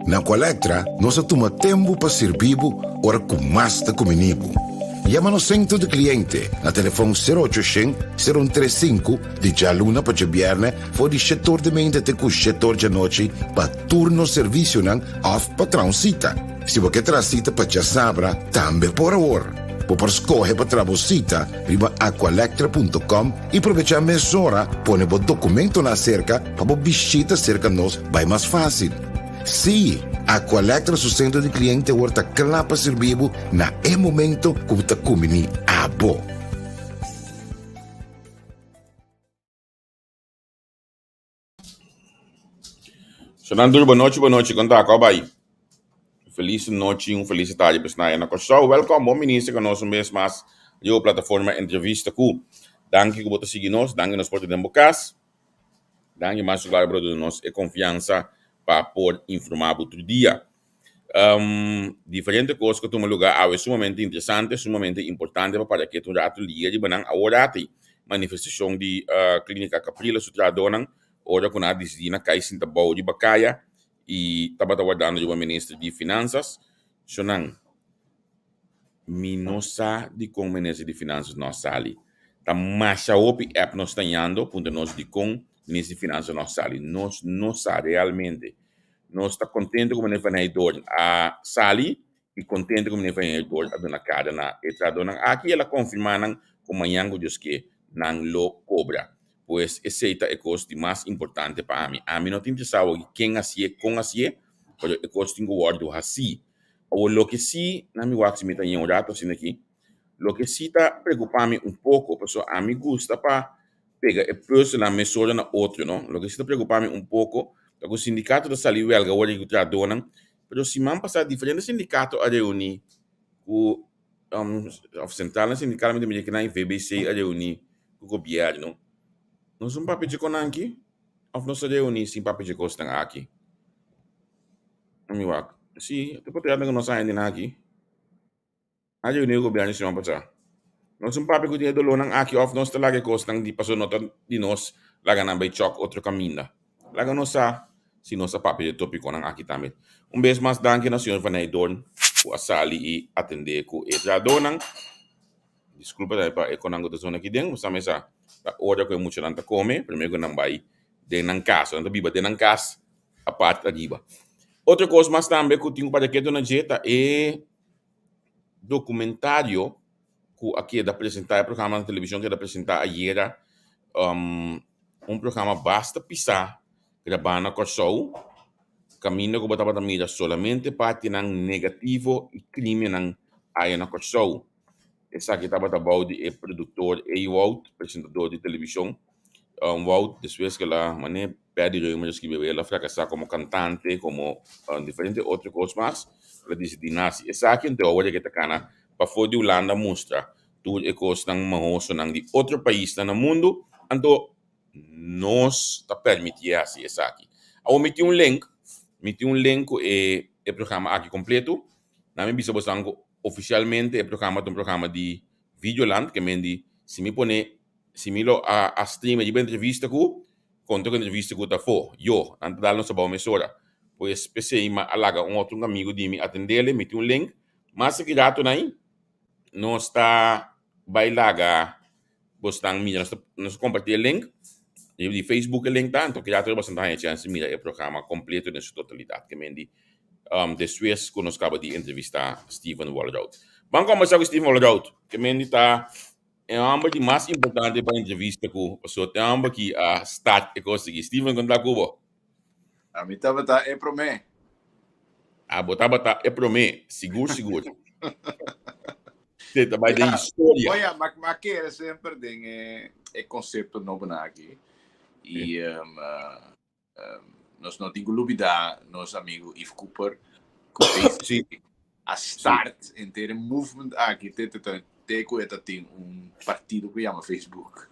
Na Aqualectra nos a tuma tempu pa sirbi bo ora ku mas ta kumini bo. Yama nos sentro di kliente na telefon sero ocho shen, sero un tres sinku di djaluna pa djabièrnè for di shetor di meinta te ku shetor djanochi pa tur nos servisionan òf pa traha un sita. Si bo ke traha sita pa djasabra tambe por awor. Bo por skohe pa traha bo sita riba aqualectra punto com i probechá mesora pone bo dokumentonan aserka pa bo bishita serka nos bai mas fásil. Sí, Aqualectra su sentro di kliente awor ta kla pa sirbi bo na e momento ku bo ta kumbiní abo. Sonan duru bonochi bonochi kon ta kò bai felis nochi un felis tardi pa esnan na Kòrsou wèlkòm bon minister ku nos un bes mas riba plataforma entrevista ku danki ku bo ta sigui nos danki nos por ta den bo kas danki mas ku klaro bo ta duna nos e konfiansa pa por informá bo tur dia. Diferente kos ku a tuma lugá awe sumamente interesante, sumamente importante pa para ketu un ratu liga riba nan. Awor ati manifestashon di Klinika Capriles su trahadónan ora ku nan a disidí na kai sinta bou riba kaya i tabata wardando riba minister di Finansas. So nan, mi no sa dikon minister di Finansas no a sali. Ta masha hopi app nos ta yando puntra nos dikon minister di Finansas no a sali. Nos no sa realmente. Nos ta contento cu meneer Van Heydoorn a sali y contento cu meneer Van Heydoorn a duna cara na e trahadornan aki y el a confirma nan cu mañan cu Dios ke nan lo cobra. Pues esey ta e cos di mas importante pa ami. Ami no ta interesa awor ken hacié, con hacié, pero e cos tin cu wordo haci. Awor loke si, na mi wak si mi ta ñe un rato asina aki, loke si ta preocupa mi un poco, pasobra ami gusta pa pega e puzzelnan mesora na otro no. Loke si ta preocupa mi un poco ta cu sindicato ta sali welga awor di cu trahadornan, pero siman pasa diferente sindicato a reuni cu of centralnan sindical mi ta mira kinan y VBC a reuni cu gobierno. Nos un papia dje conan aki of nos a reuni sin papia dje cosnan aki? Mi wak, si, ta por cu nos a hende nan aki. A reuni ku gobièrnu siman pasá. Nos un papia ku tin e dolónan aki òf nos ta laga e kosnan di pasobra no ta di nos laga nan bai chòk otro kaminda. Laga nos sa si nos a papia di e topikonan aki tambe. Un bes mas danki na señor Van Heydoorn ku a sali i atendé ku e trahadónan. Diskulpa tambe pa e konan ku ta zona aki den. Bo sa mesa ta ora ku e muchanan ta kome promé ku nan bai den nan kas. Nan ta biba den nan kas apart ariba. Otro kos mas tambe ku tin ku papia ketu na dje ta e. documentario cu a keda presenta, e programa na television keda presenta ayera, un programa basta pisa graba na Kòrsou, kaminda ku bo tabata mira solamente partinan negativo i krimennan aya na Kòrsou. Esaki tabata bou di e produktor Ewout, presentador di televishon. Wout despues ku el a manera Paddy Reumer a skibi el a frakasá komo kantante, komo diferente otro kos mas, el a disidí nasi esaki, anto awor e ta kana pafó di Hulanda mustra tur e kosnan mahosonan di otro paisnan na mundu, anto nos ta permitié hasi esaki. Awor mi tin un link, mi tin un link ku e e programa aki kompleto, nan mi bisa boso ku ofisialmente e programa ta un programa di Videoland, ke men di si mi pone si mi lo a a stream riba entrevista ku konta ku entrevista ku ta afó, yo, nan ta dal nos abou mesora. Pues p'esei mi a laga un otro un amigu di mi atendele, mi tin un link. Mas aki ratonan ei nos ta bai laga bosnan mira, nos ta nos ta kompartí e link riba di Facebook e link ta, anto ki rato boso ta haña chèns di mira e programa kompleto den su totalidat. Ke men di despues ku nos kaba di entrevistá Steven Walroud. Ban kombersá ku Steven Walroud, ke men di ta E homber di mas importante pa entrevista ku pasobra te homber ki a start e kos aki. Steven, kon ta ku bo? Ami tabata e promé. Abo tabata e promé, sigur sigur. Te ta bai den historia. Oya, ma ma kere semper den e e konsepto nobonan aki. I um, um, nos no tin ku lubida nos amigo Yves Cooper ku Sí. a start henter e movement aki te te te te ku e ta tin un partido ku yama Facebook.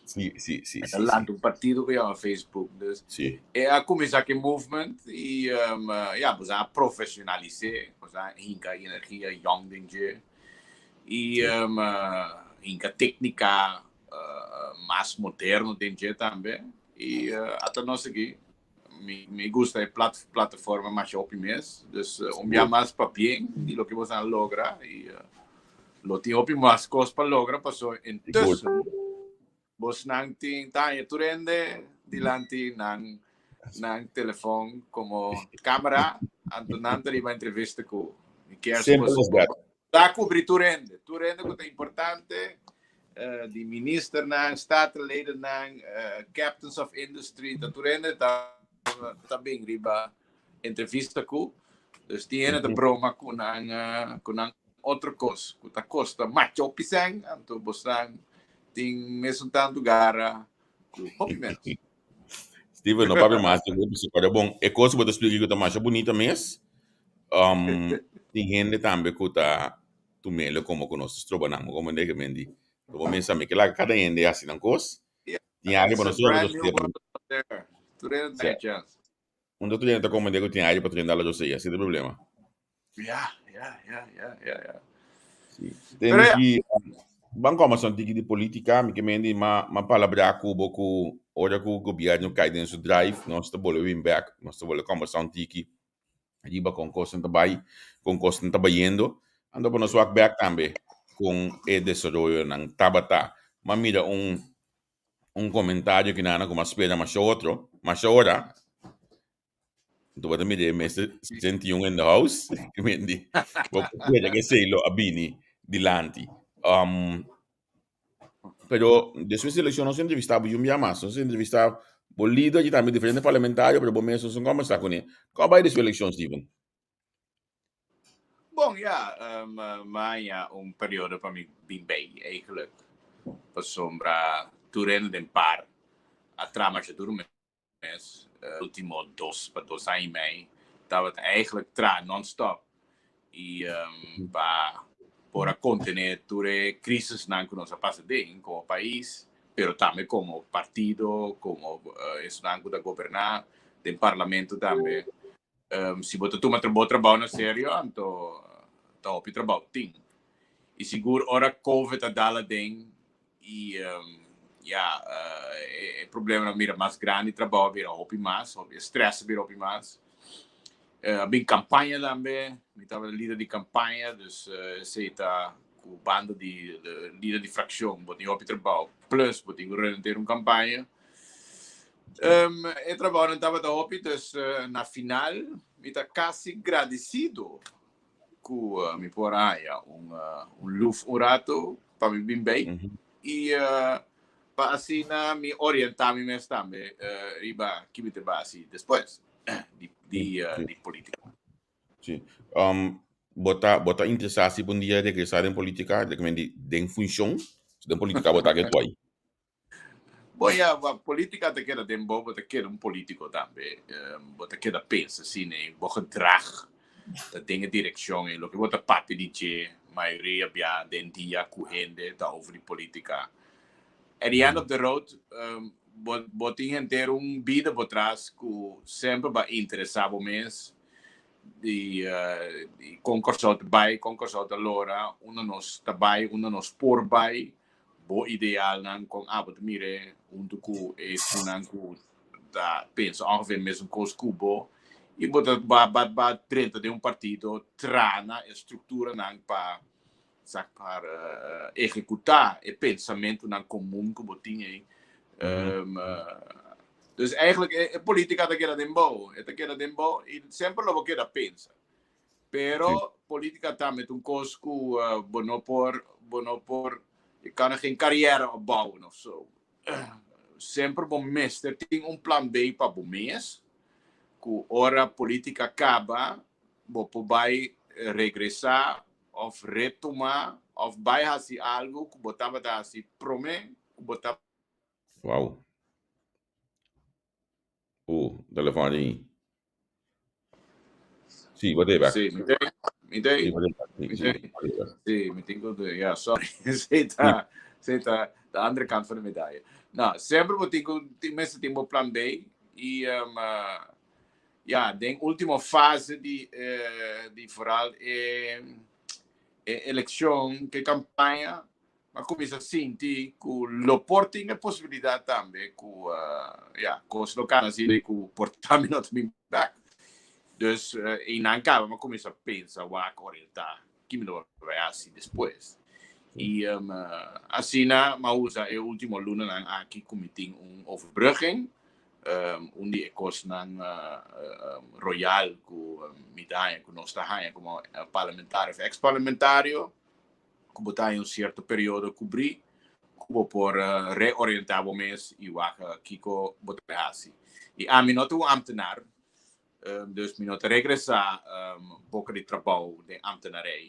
Sí, sí, sí, E ta sí, sí. lanta un partido ku yama Facebook. Dus Sí. e a kuminsá ku e movement i um, ya, pues a profesionalis'é, pues a hinka energia yong den dje i Sí. um, hinka téknika uh, mas moderno den dje tambe. I ata nos aki. Mi gusta e plataforma masha hopi mes. Dus un bia mas pabien di loke boso a logra y lo tin hopi mas cos pa logra paso intussen bosnan tin ta haña tur hende dilanti nan nan telefon como camera anto nan ta riba entrevista cu mi kier Simple as that. Ta cubri tur hende, tur hende cu ta importante, di ministernan, statenledennan, captains of industry, ta tur hende ta ta bin riba entrevista cu. Dus tin hende ta broma cu nan cu nan otro cos cu ta costa macho hopi cen, anto bosnan tin mesun tantu gara cu hopi menos. Steven, no papia mas, pero bon, e cos cu bo ta splika cu ta masha bunita mes. Tin hende tambe ku ta tum'el komo ku nos ta stroba nan. Komo hende ke men di, bo mester mi ke laga kada hende hasi nan kos. Tin aire pa nos tur nos tur hende ta chance. Unda tur hende ta komprende ku tin aire pa tur hende ala dosei, asina ta e problema. Ya, ya, ya, ya, ya, ya. Si. Tende ki ban kòmbersá un tiki di polítika, mi ke men di m'a m'a palabrá ku bo ku ora ku gobièrnu kai den su drive nos ta bolbe bin bèk, nos ta bolbe kòmbersá un tiki. Riba kon kosnan ta bai, kon kosnan ta bayendo. Anto pa nos wak bek tambe kon e desaroyonan tabata. M'a mira un un komentario kinana ku m'a spera masha otro, masha ora. Anto bo ta mira e mester 61 in the house. Mendi, bo por spera ku esei lo a bini dilanti. Pero despues di eleccion nos entrevista bo yun bia mas. Nos entrevista bo lider y tambe diferente parlamentario, pero bo mes nos no conversa con e. Con a bay despues eleccion, Steven? Bon, ja, m'a haña un periodo pa mi bin bay eigenlijk. Pasobra tur hende den par a traha masha duro mes. Ultimo 2 pa 2 aña y mei tabata eigenlijk traha non-stop y pa por a contene tur e crisisnan cu nos a pasa den como pais, pero tambe como partido, como esnan cu ta goberna den parlamento tambe. Si bo ta tuma bo trabou na serio, anto ta hopi trabou tin. Y sigur ora COVID a dal aden y ja, e problemanan a bira mas grandi, trabou a bira hopi mas, hopi stress a bira hopi mas. A bin campaña tambe, mi tabata lider di campaña, dus esey ta cu banda di lider di fraccion bo tin hopi trabou, plus bo tin cu run henter un campaña. E trabounan tabata hopi, dus na final mi ta casi gradecido cu mi por a haya un luf un rato pa mi bin bay y pa asina mi orienta mi mes tambe riba ki mi ta bay haci despues di politica. Si. Bo ta interesa si un dia regresa den politica, den funcion, den politica bo ta ke tu? Bon, ja, ma politica ta keda den bo, bo ta keda un politico tambe. Bo ta keda pensa asina, e bo gedrag ta den e direccion e loke bo ta papia di dje, mayoria bia den dia cu hende ta over di politica. At the end of the road, bo tin henter un bida bo tras cu semper ba interesa bo mes di con Corsou ta bay, con Corsou ta lora, unda nos ta bay, unda nos por bay, bo idealnan con abo ta mire hunto cu esunnan cu ta pensa ongeveer mesun cos cu bo y bo ta ba drenta den un partido traha na e structuranan pa zeg maar ehecuta e pensamentonan comun cu bo tin ey. Dus eigenlijk e politica ta keda den bo, e ta keda den bo y semper lo bo keda pensa. Pero politica tambe ta un cos cu bo no por, je kan er geen carrière opbouwen of zo. Semper bo mester tin un plan B pa bo mes, cu ora politica caba, bo por bay regresa of retoma of bay haci algo cu bo tabata haci prome cu bo ta Wow. Telefon aí. Si, bo ta back. Si, mi tin, mi Si, tin, bo ta back. mi Si, tin. bo ta back. Si, mi tin cu, ja, sorry. Si, ta de andere kant van de medaille. Nou, semper bo tin cu, mester tin bo plan B y ja, den ultimo fase di vooral e eleccion, cu campaña. M'a kuminsá sinti ku lo por tin e posibilidat tambe ku ya, kos lo kana asina i ku por ta mi no ta bin bèk. Dus einan kaba m'a kuminsá pensa wak orientá ki mi lo bai hasi despues. I asina m'a usa e último lunanan aki ku mi tin un overbrugging, un di e kosnan royal ku mi ta haña, ku nos ta haña komo parlamentario òf eks-parlamentario. ku bo ta haña un sierto periodo kubrí ku bo por reorientá bo mes i wak kiko bo ta hasi. I ami no ta un ámtenar, dus mi no ta regresá boka di trabou den ámtenarei.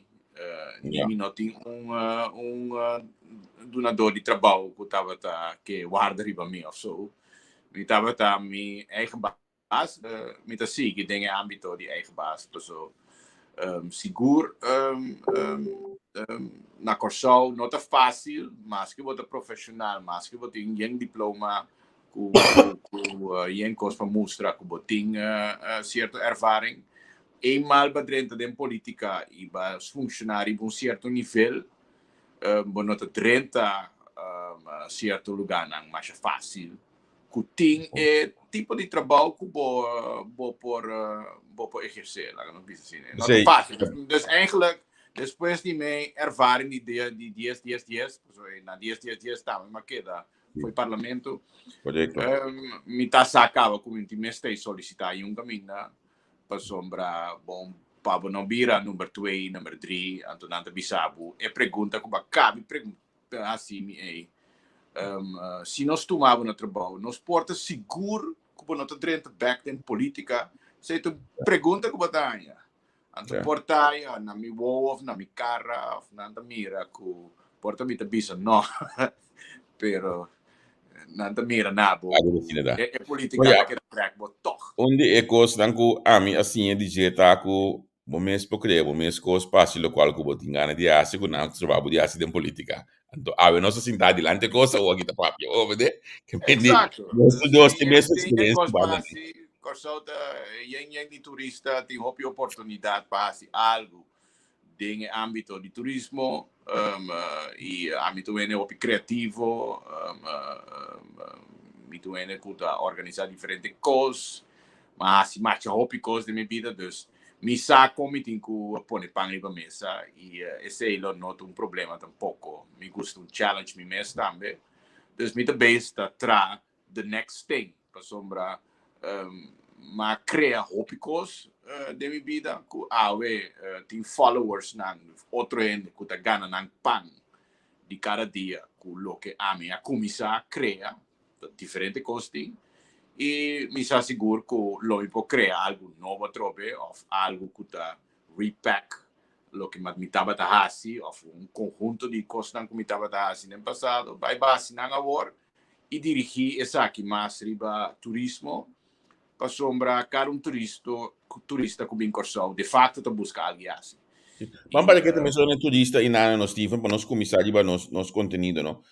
Ni mi no tin un un dunadó di trabou ku tabata ke warda riba mi òf so. Mi tabata mi eigen baas. Mi ta sigui den e ámbito di eigen baas, paso sigur na Kòrsou no ta fásil, maske bo ta profeshonal, maske bo tin yen diploma ku ku yen kos pa mustra ku bo tin sierto ervaring, eenmaal bo drenta den polítika i bo funshoná riba un sierto nivel, bo no ta drenta sierto lugánan masha fásil. Ku tin e tipo di trabou ku bo bo por bo por ehersé, laga nos bisa asina. No ta fácil. Dus eigenlijk, despues di mi ervaring di di dies dies dies, pasobra na dies dies dies tambe mi a keda for e parlamento, mi ta sa kaba ku mi tin mester solisitá yun kaminda pasobra bon pa bo no bira number twee, number drie, anto nan ta bisa bo e pregunta ku bo a kabi hasi mi ei. Si nos tuma bo na trabou, nos por ta sigur ku bo no ta drenta bèk den polítika? Esei ta un pregunta ku bo ta haña. Anto por ta ya na mi wowo òf na mi kara òf nan ta mira ku por ta mi ta bisa nò, pero nan ta mira na bo e polítika ta keda trèk bo tòg. Un di e kosnan ku ami a siña di dje ta ku Bo mes por krea bo mes kos pa hasi lokual ku bo tin gana di hasi ku nan stroba bo di hasi den politika. Anto awe nos a sinta dilanti e kos awor aki ta papia bo bede. Ke men di Exacto. nos tur dos tin Tin mes tin e eksperensia kos pa banda di. hasi. Kòrsou ta yen yen di turista, tin hopi oportunidat pa hasi algu den e ámbito di turismo i ami ta wende hopi kreativo, mi ta wende ku ta organisá diferente kos. M'a hasi masha hopi kos den mi bida, dus mi sa kon mi tin ku pone pan riba mesa i esei lo no ta un problema tampoko. Mi gusta un challenge mi mes tambe, dus mi ta bezig ta tra the next thing pasobra m'a krea hopi kos den mi bida ku awe tin followersnan, otro hende ku ta gana nan pan di kada dia ku loke ami a kuminsá krea. Ta diferente kos tin i mi sa sigur ku lo mi por krea algu nobo atrobe òf algu ku ta repack loke mi tabata hasi òf un konhunto di kosnan ku mi tabata hasi den pasado bai basi nan awor i dirigí esaki mas riba turismo pasobra kada un turisto turista ku bin Kòrsou de fakto ta buska algu hasi. Ban para ke ta menshoná turista i nana no Steven pa nos kuminsá riba nos nos kontenido no.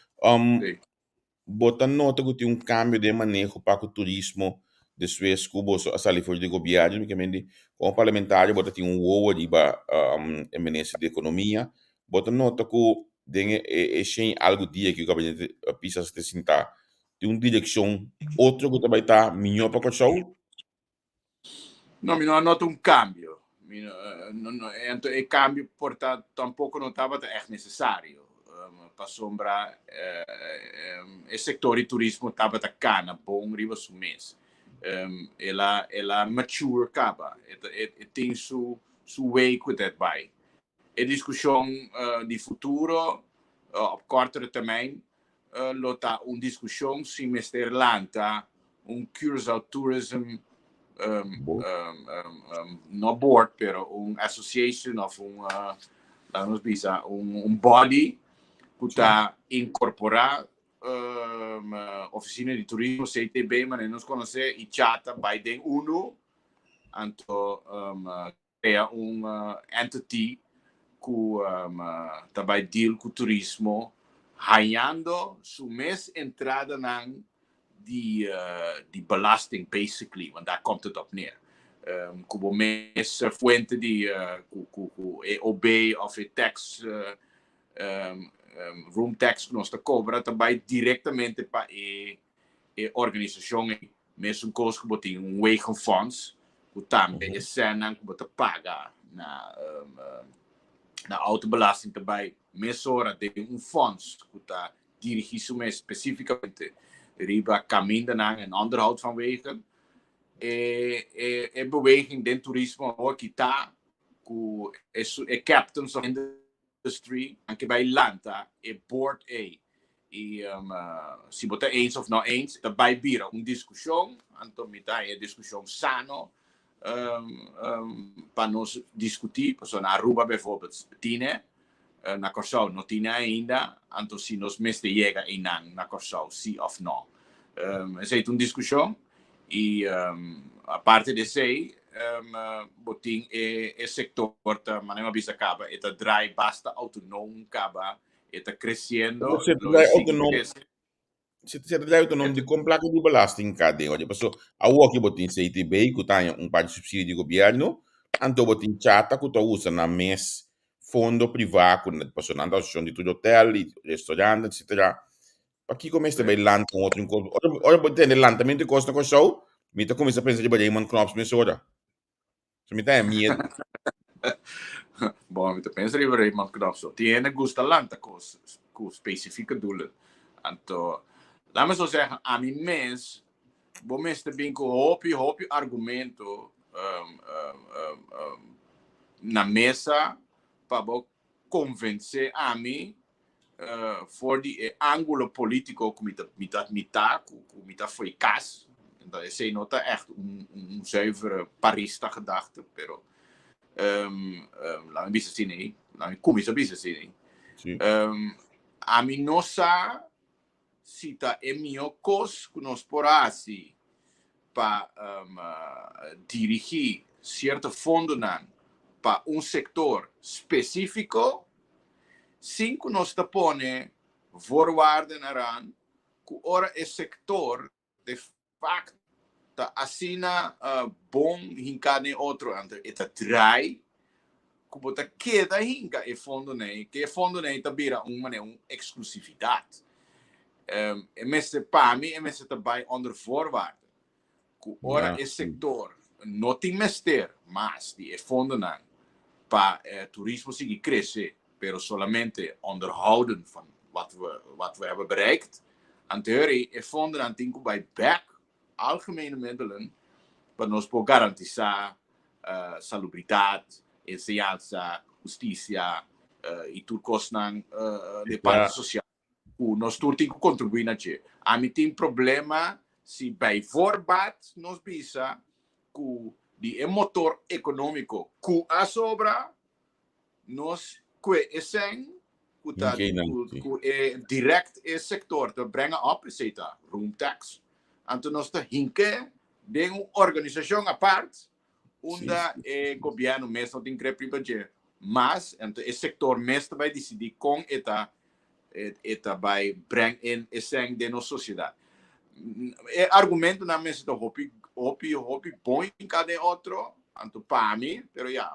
Bo ta nota ku tin un kambio den maneho pa ku turismo despues ku boso a sali for di gobièrnu? Mi ke mende komo parlamentario bo ta tin un wowo riba e minister di ekonomia. Bo ta nota ku den e shen i algu dia ku gabinete Pisas ta sintá tin un direkshon otro ku ta bai ta mihó pa Kòrsou? No, mi no a nota un cambio. Mi no, no, no, anto e cambio por ta tampoco no tabata echt necesario. Um, pasobra eh, um, e sector di turismo tabata cana bon riba su mes. Um, el a, el a mature caba. E, e, e tin su, su way cu het bai. E discusion uh, di futuro uh, op kortere termijn lo ta un diskushon si mester lanta un Curaçao Tourism no board pero un association of un laga nos bisa un body ku ta inkorporá Ofisina di Turismo, CTB manera nos konosé, i CHATA bai den unu anto Crea un entity cu ta bay deal cu turismo hayando su mes entradanan di di belasting basically, want daar komt het op neer. Cu bo mes fuente di cu cu e OB of e tax. room tax ku nos ta kobra ta bai direktamente pa e e organisashon ei. Mesun kos ku bo tin un wegenfonds ku tambe e sènnan ku bo ta paga na na autobelasting ta bai mesora den un fonds ku ta dirigí su mes spesífikamente riba kamindanan en onderhoud van wegen. E e e beweging den turismo awor ta ku e e captains of industry nan ke bai lanta e board ei i si bo ta eens of no eens ta bai bira un diskushon, anto mi ta haña e diskushon sano pa nos diskutí, pasobra na Aruba bijvoorbeeld tine, na Kòrsou no tine ainda, anto si nos mester yega einan na Kòrsou si of no. Esei ta un diskushon i aparte di esei bo tin e sektor ta manera mi a bisa kaba e ta draai basta outonoom kaba, e ta kresiendo, Si e ta lo e draai sigui outonoom, krese. si e ta draai outonoom di kon plaka di belasting ka den oye? Paso awoki bo tin CTB ku ta haña un par di supsidio di gobièrnu, anto bo tin chata ku ta usa nan mes fondo privá ku paso nan ta asosiashon di tur hotel i restaurant etcetera. Pakiko mester bai lanta un otro kos? Ora ora bo tende lantamentu di kos na Kòrsou, mi ta kuminsá pensa riba Raymond Knops mesora. So mi ta haña miedu. Bon, mi ta pensa riba Raymond Knops so. Tin hende gusta lanta kos ku spesifike doelen. Anto, laat me zo zeggen, ami mes, bo mester bin ku hopi, hopi argumento um, um, um, um, na mesa pa bo konvensé ami for di e ángulo polítiko ku mi ta mi ta mi ta ku ku mi ta fo'i kas. Enton esei no ta ègt un un zuivere parista gedachte, pero laat mi bisa asina ei, laat mi kuminsá bisa asina ei. Sí. Ami no sa si ta e mihó kos ku nos por hasi pa dirigí sierto fondonan pa un sektor spesífiko sin ku nos ta pone voorwaarden eraan ku ora e sektor de facto ta asina bon hinká den otro, anto e ta draai ku bo ta keda hinka e fondonan ei, ku e fondonan ei ta bira un manera un eksklusividat. E mester pa mi e mester ta bai onder voorwaarden ku ora e sektor no tin mester mas di e fondonan pa turismo sigui krese, pero solamente onderhouden van wat we, wat we hebben bereikt. Anterior e fondonan tin ku bai bek algemene middelen pa nos por garantisá uh, salubridat, enseñansa, hustisia uh, i tur kosnan uh, de parti sosial ku nos tur tin ku kontribuí na dje. Ami tin problema si bijvoorbeeld nos bisa ku di e motor ekonómiko ku a sobra nos kue e sèn ku ta Oké, ku e direct e sektor ta brenga op, esei ta room tax. Anto nos ta hinke den un organisashon apart unda e gobièrnu mes no tin grip riba dje mas, anto e sektor mes ta bai disidí kon e ta e ta bai breng in e sèn den nos sosiedat. E argumentonan mester ta hopi hopi hopi bon hinká den otro, anto pa mi, pero ya,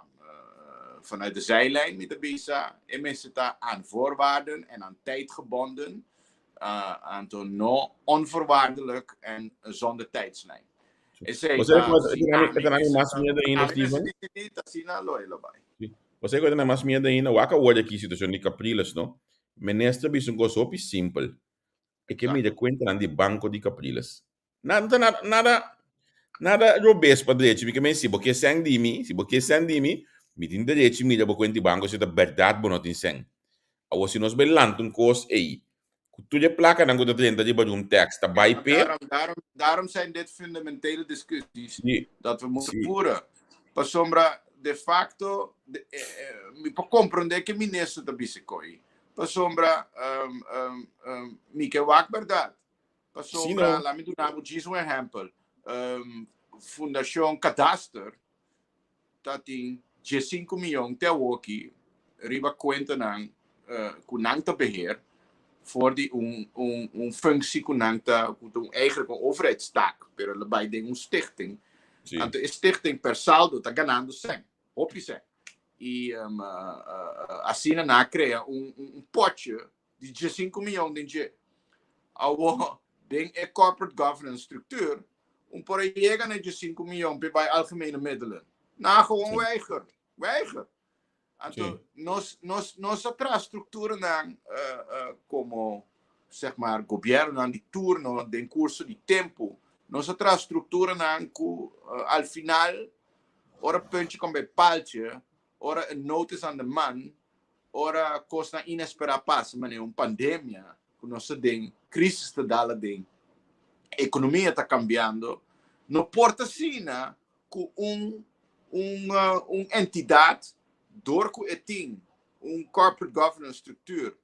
vanuit de zijlijn mi ta bisa e mester ta aan voorwaarden en aan tijd gebonden, anto no onvoorwaardelijk en zonder tijdslijn. Esei Você ta cu si ami e mester mas ta miedo ainda, ami mester Steven? disidí ta asina lo e lo bai. Sí. Você cu e mas miedo ainda, wak awor aki situacion di Capriles, no? Minister a bisa un cos hopi simpel. E ke mira cuentanan di banco di Capriles. Nada, nada, nada, nada robes pa drechi. Mi ke men si bo ke sèn di mi, si bo ke sèn di mi, mi tin derechi mira bo cuenta di banco si ta berdad bo no tin sèn. Awor si nos bai lanta un cos ei, cu tur e placanan cu ta drenta riba room tax ta bai Ja, p'e. daarom, daarom, daarom zijn dit fundamentele discussies Sí, dat we moeten sí. voeren. Pasobra de facto, de, eh, eh, mi por comprende cu minister ta bisa koi. Pasobra um, um, um, mi ke wak berdad. Sí, Pasobra, no. laat mi duna bo djis un ehempel. Fundacion Kadaster ta tin 15 miyon te awoki riba cuentanan cu nan ta beheer for di un, un, un functie cu nan ta, cu ta un, eigenlijk un overheidstaak, pero el a bay den un stichting. Anto e stichting per saldo ta ganando cen, hopi cen. Y asina nan a crea un, un, un potje. Di 15 mion den dje. Awor, den e corporate governance structuur, un por a yega na 15 mion pe bai algemene middelen. Na gewoon weiger. Weiger. Anto, nos a traha structuranan como, zeg maar, gobiernonan di turno den curso di tempo. Nos a traha structuranan cu al final, ora puntje komt bij paaltje, ora een nood is aan de man, ora cosnan inespera pasa, manera un pandemia, cu nos ta den, crisis ta dal aden, economia ta cambiando, no por ta asina cu un entidad, door cu e tin un corporate governance structuur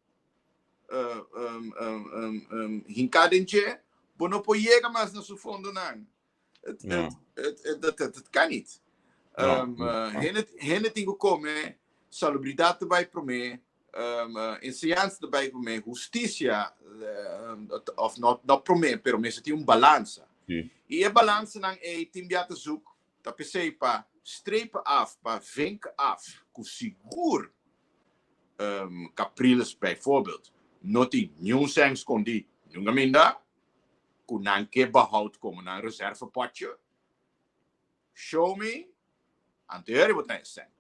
hinca den dje, bo no por yega mas na su fondonan. Het kan niet. Hende tin cu come, salubridad ta bay prome, enseñansa ta bay prome, husticia, of no prome, pero mester tin un balansa. Y e balansanan ey tin bia ta zoek, ta pesey pa strepen af, pa vink af, cu sigur Capriles bijvoorbeeld no tin niun cent scondi niun caminda, cu nan ke behoud como nan reservepotje. Show me, anterior bo ta e cent.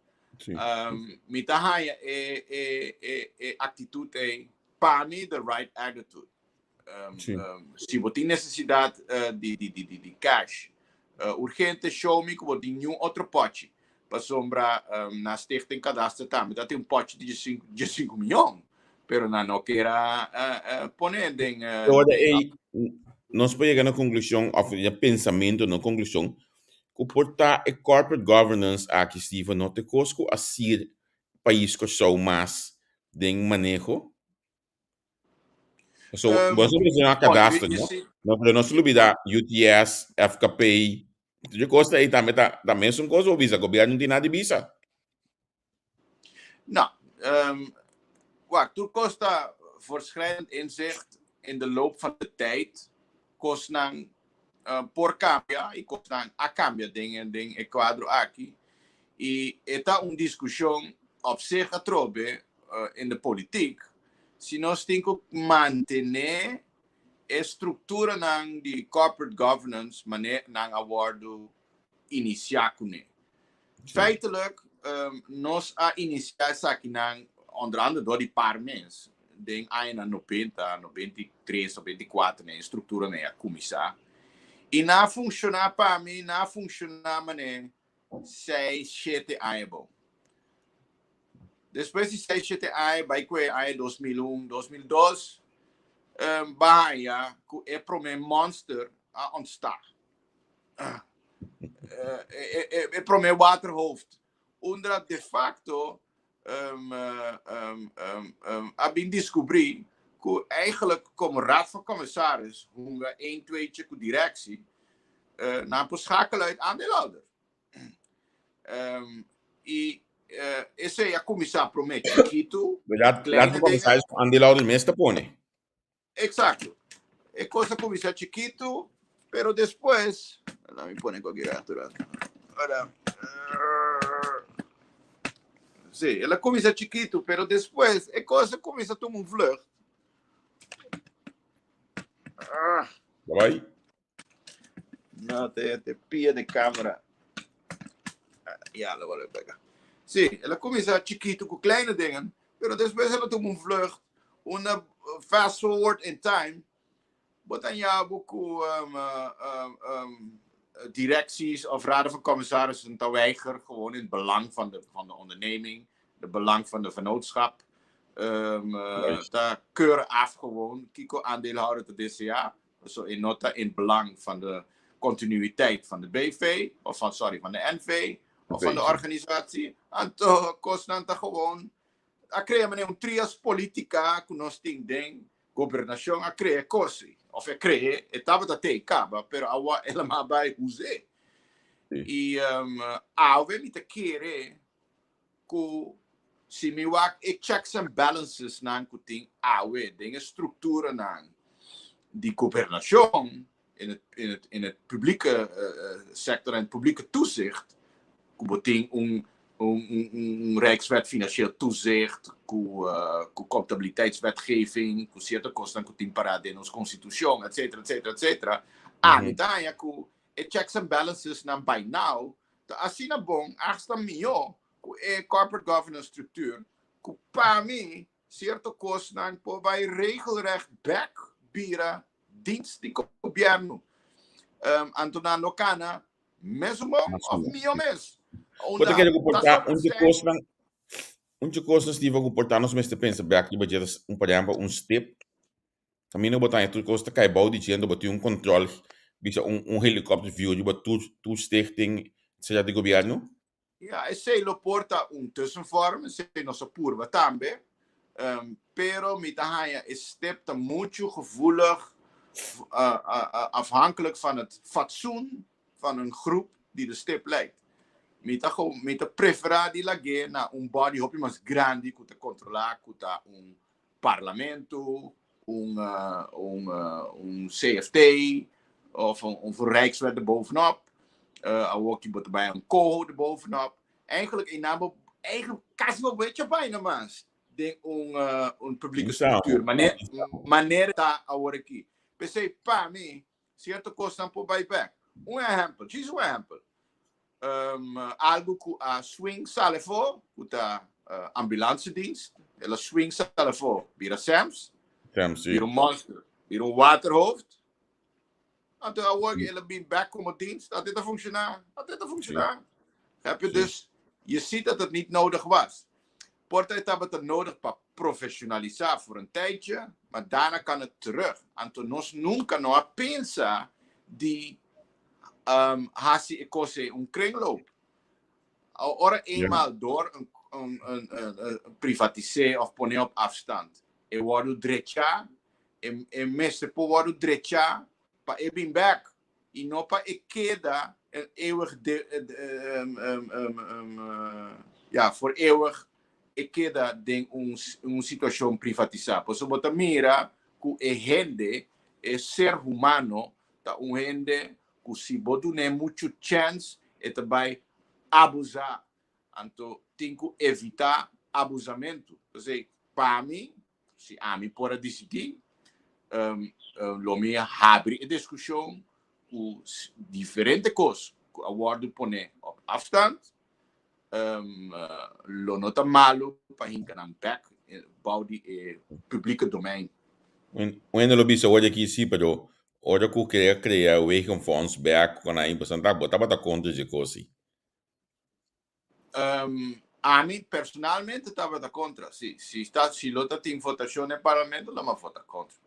Mi ta haya e actitud ey, pa mi the right attitude. Si bo tin necesidad di cash urgente, show me cu bo tin niun otro potje. Pasobra na Stichting Kadaster tambe ta tin un potje di 5 miljoen. Pero nan no kier a pone den. Ora ey nos por yega na conclusion of na pensamento, no conclusion, cu por ta e corporate governance aki, Steven, no ta e cos cu a sir pais Kòrsou mas den maneho? So, bo a menciona kadaster, no? No, pero no se olbida UTS, FKP, tur cos ahí tambe ta mesun cos bo bisa, gobierno no tin nada di bisa. No, wak, tur cos ta voortschrijdend inzicht in de loop van de tijd, cosnan por cambia y cosnan a cambia den e cuadro aki. Y e ta un discusion op zich atrobe in de politiek, si nos tin cu mantene e structuranan di corporate governance mane nan a wordo inicia cune. Feitelijk, nos a inicia esakinan onder andere door di par mes den añanan 90, 93, 94, e structuranan a cuminsa. Y nan a funciona pa mi, nan a funciona mane 6, 7 aña bon. Despues di 6, 7 aña, bai cu e aña 2001, 2002, ba haña cu e prome monster a ontsta. E prome waterhoofd. Unda de facto a bin descubri cu eigenlijk como raad van commissaris hunga een tweetje cu directie, nan por schakelen uit aandeelhouder. Y esey a cuminsa prome chikitu. Raad van commissaris cu aandeelhouder mes ta pone. Exacto. E cos a cuminsa chikitu, pero despues, laat mi pone cualkier rato, rato. Ora. Sí, el a cuminsa chikitu, pero despues e cos a cuminsa tuma un vlucht. Ah. Bye. No, te pia de cámara. Ja, lo voy a pegar. Sí, el a cuminsa chikitu cu kleine dingen, pero despues el a tuma un vlucht, una fast forward in time, bo ta haña bo cu directies of raden van commissarissen ta weiger gewoon in het belang van de onderneming, het belang van de vennootschap. Ta keuren af gewoon, kiko aandeelhouder ta DCA, so e no ta in belang van de continuïteit van de BV, of van, sorry, van de NV, of van de organisatie. Anto, cosnan ta gewoon, a crea meneer un trias politica cu nos tin den gobernacion a crea cosi. Of e crea, e tabata te caba, pero awa el a ma bay use. Y awe mi ta kere cu si mi wak e checks and balances nan cu tin awe den e structura nan di gobernacion in het publieke sector en het publieke toezicht, cu bo tin un Un Rijkswet Financieel Toezicht, ku contabiliteitswetgeving, ku sierto kosnan ku tin pará den nos konstitushon, etcetera, etcetera, etcetera. Ami ta haña ku e checks and balances nan by now ta asina bon, hasta mihó ku e corporate governance structuur, ku pa mi sierto kosnan por bai regelrecht bek bira dienst di gobièrnu. Anto nan lo kana Mesun bon of mihó mes? Bo ta kere ku por ta un dje kosnan, un dje kosnan Steven ku por ta nos mester pensa bek riba dje ta un por ehempel un stip. Kaminda bo ta haña tur kos ta kai bou di dje enton bo tin un kòntròl bisa un un helikòpter view riba tur tur stichting sea di gobièrnu. Ya, esei lo por ta un tussenvorm, esei nos a purba tambe. Pero mi ta haña e stip ta muchu gevoelig, afhankelijk van het fatsoen van een groep die de stip leidt. Mi ta mi ta preferá di lag'é na un body hopi mas grandi ku ta kontrolá ku ta un parlamento, un un un CFT of un un Rijkswet erbovenop. Awor ki bo ta bai un COHO erbovenop. Eigenlijk e nan bo eigenlijk kasi bo wecha bijna mas den un un publieke structuur. Manera manera ta awor aki. P'esei pa mi cierto cosnan por bai bek. Un ehempel, djis un ehempel. Algo ku a swing sali afó, ku ta ambulancedienst, el a swing sali afó, bira SEMS, SEMS, sí. Bira un monster, bira un waterhoofd. Anto awor el a bin bek como dienst, dat dit a funciona, dat dit a funciona. Heb je dus, je ziet dat het niet nodig was. Por ta e tabata nodig pa profesionalisa voor een tijdje, maar daarna kan het terug. Anto nos nunca no a pensa di hasi e kos ei un kringloop. Ora eenmaal door een, een, een, een, privatisé of pone op afstand, e wòrdu drechá, e, e mester por wòrdu drechá pa e bin bèk i no pa e keda een eeuwig de, ja, voor eeuwig e keda den un, un situashon privatisá. Pasobra bo ta mira ku e hende, e ser humano, Ta un hende ku si bo dun'é muchu chèns e ta bai abusá. Anto tin ku evitá abusamentu. P'esei pa mi, si ami por a disidí, lo mi a habri e diskushon ku diferente kos ku a wòrdu poné op afstand. Lo no ta malu pa hinka nan bèk bou di e publike domein. Un hende lo bisa ora aki sí, pero ora ku krea krea wegenfonds bèk ku nan impresentá, bo tabata kontra dje kos sí? Ami personalmente tabata kontra, sí. Si ta si lo ta tin votashon den parlamento lo mi a vota kontra.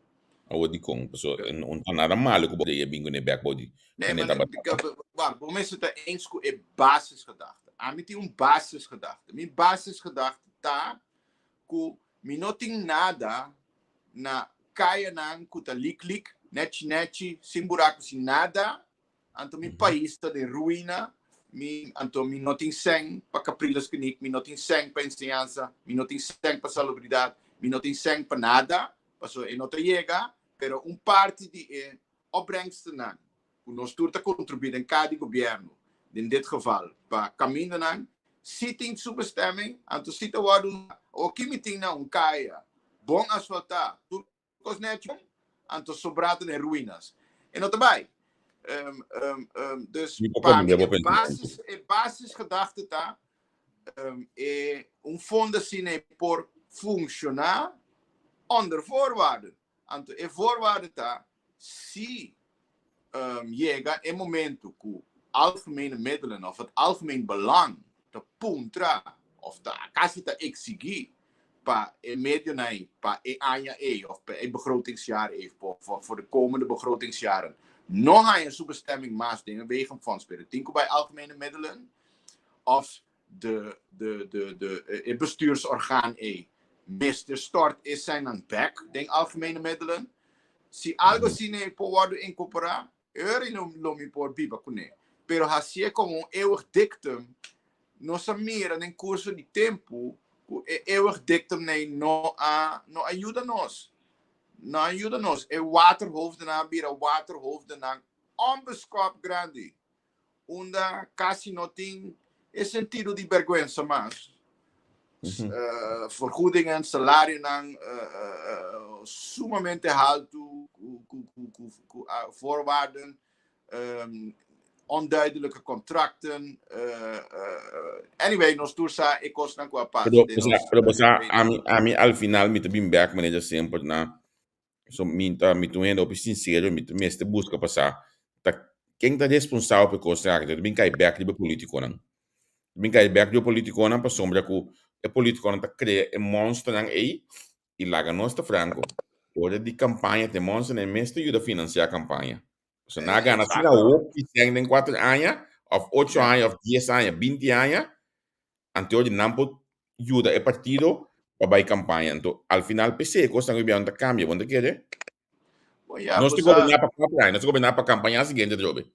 Awor dikon? Pasobra no ta nada malu ku bo a bin kuné bèk bou di Nee, maar wacht, bo mester ta eens ku e basisgedachte. Ami tin un basisgedachte. Mi basisgedachte ta ku mi no tin nada na kayanan ku ta lik lik, nechi nechi, sin buraku, sin nada. Anto mi pais ta den ruina, mi anto mi no tin sèn pa Capriles Kliniek, mi no tin sèn pa enseñansa, mi no tin sèn pa salubridat, mi no tin sèn pa nada, pasobra e no ta yega, pero un parti di e opbrengstennan ku nos tur ta kontribuí den kada di gobièrnu, den dit geval pa kamindanan, si tin su bestemming, anto si ta wòrdu usá. Oki mi tin na un kaya bon asfaltá, tur kos nèchi bon, anto sobrá ta den ruinas. E no ta bai. Dus Mi por pa mi komprendé bo e pensamentu. basis, e basisgedachte ta e un fondo asina e por funshoná onder voorwaarden. Anto e voorwaarde ta si yega e momento ku algemene middelen of het algemeen belang ta puntra of ta kasi ta eksigí pa e medionan ei pa e aña ei of pa e begrotingsjaar ei of voor de komende begrotingsjaren no haña su bestemming mas den e wegenfonds pero tin ku bai algemene middelen of de de de de e bestuursorgaan ei mester stort e sènnan bèk den algemene middelen. Si algo asina ei por wòrdu inkorporá, e ora ei lo mi por biba kuné. Pero hasié komo un eeuwig dictum, nos a mira den kurso di tempu ku e eeuwig dictum ei no a no a yuda nos. No a yuda nos. E waterhoofdennan a bira waterhoofdennan onbeskòp grandi. Unda kasi no tin E sentido di bergwensa mas. Vergoedingen, salarionan sumamente haltu ku voorwaarden, onduidelijke contracten. Anyway, nos tur sa e kosnan ku a pasa Pero, den o sea, nos pero, o sea, reino. ami al final mi ta bin bek manera semper na so mi ta mi ta un hende hopi sincero, mi ta mester buska pa sa ta ken ta responsabel pa e kosnan aki. Ta bin kai bek riba e politikonan. Ta bin kai bek riba e politikonan pasobra ku e politikonan ta krea e monsternan ei i laga nos ta franko. Ora di kampaña ta e monsternan ei mes ta yuda finansiá kampaña. So nan a gana asina hopi sèn den kuater aña òf ocho aña òf dies aña, binti aña, anto di nan por yuda e partido pa bai kampaña. Anto al final p'esei e kosnan gobierno ta kambia, bo no ta kere? Bon, ya, Nos ta bo sa. goberná pa kuater aña, nos ta goberná pa kampaña siguiente atrobe.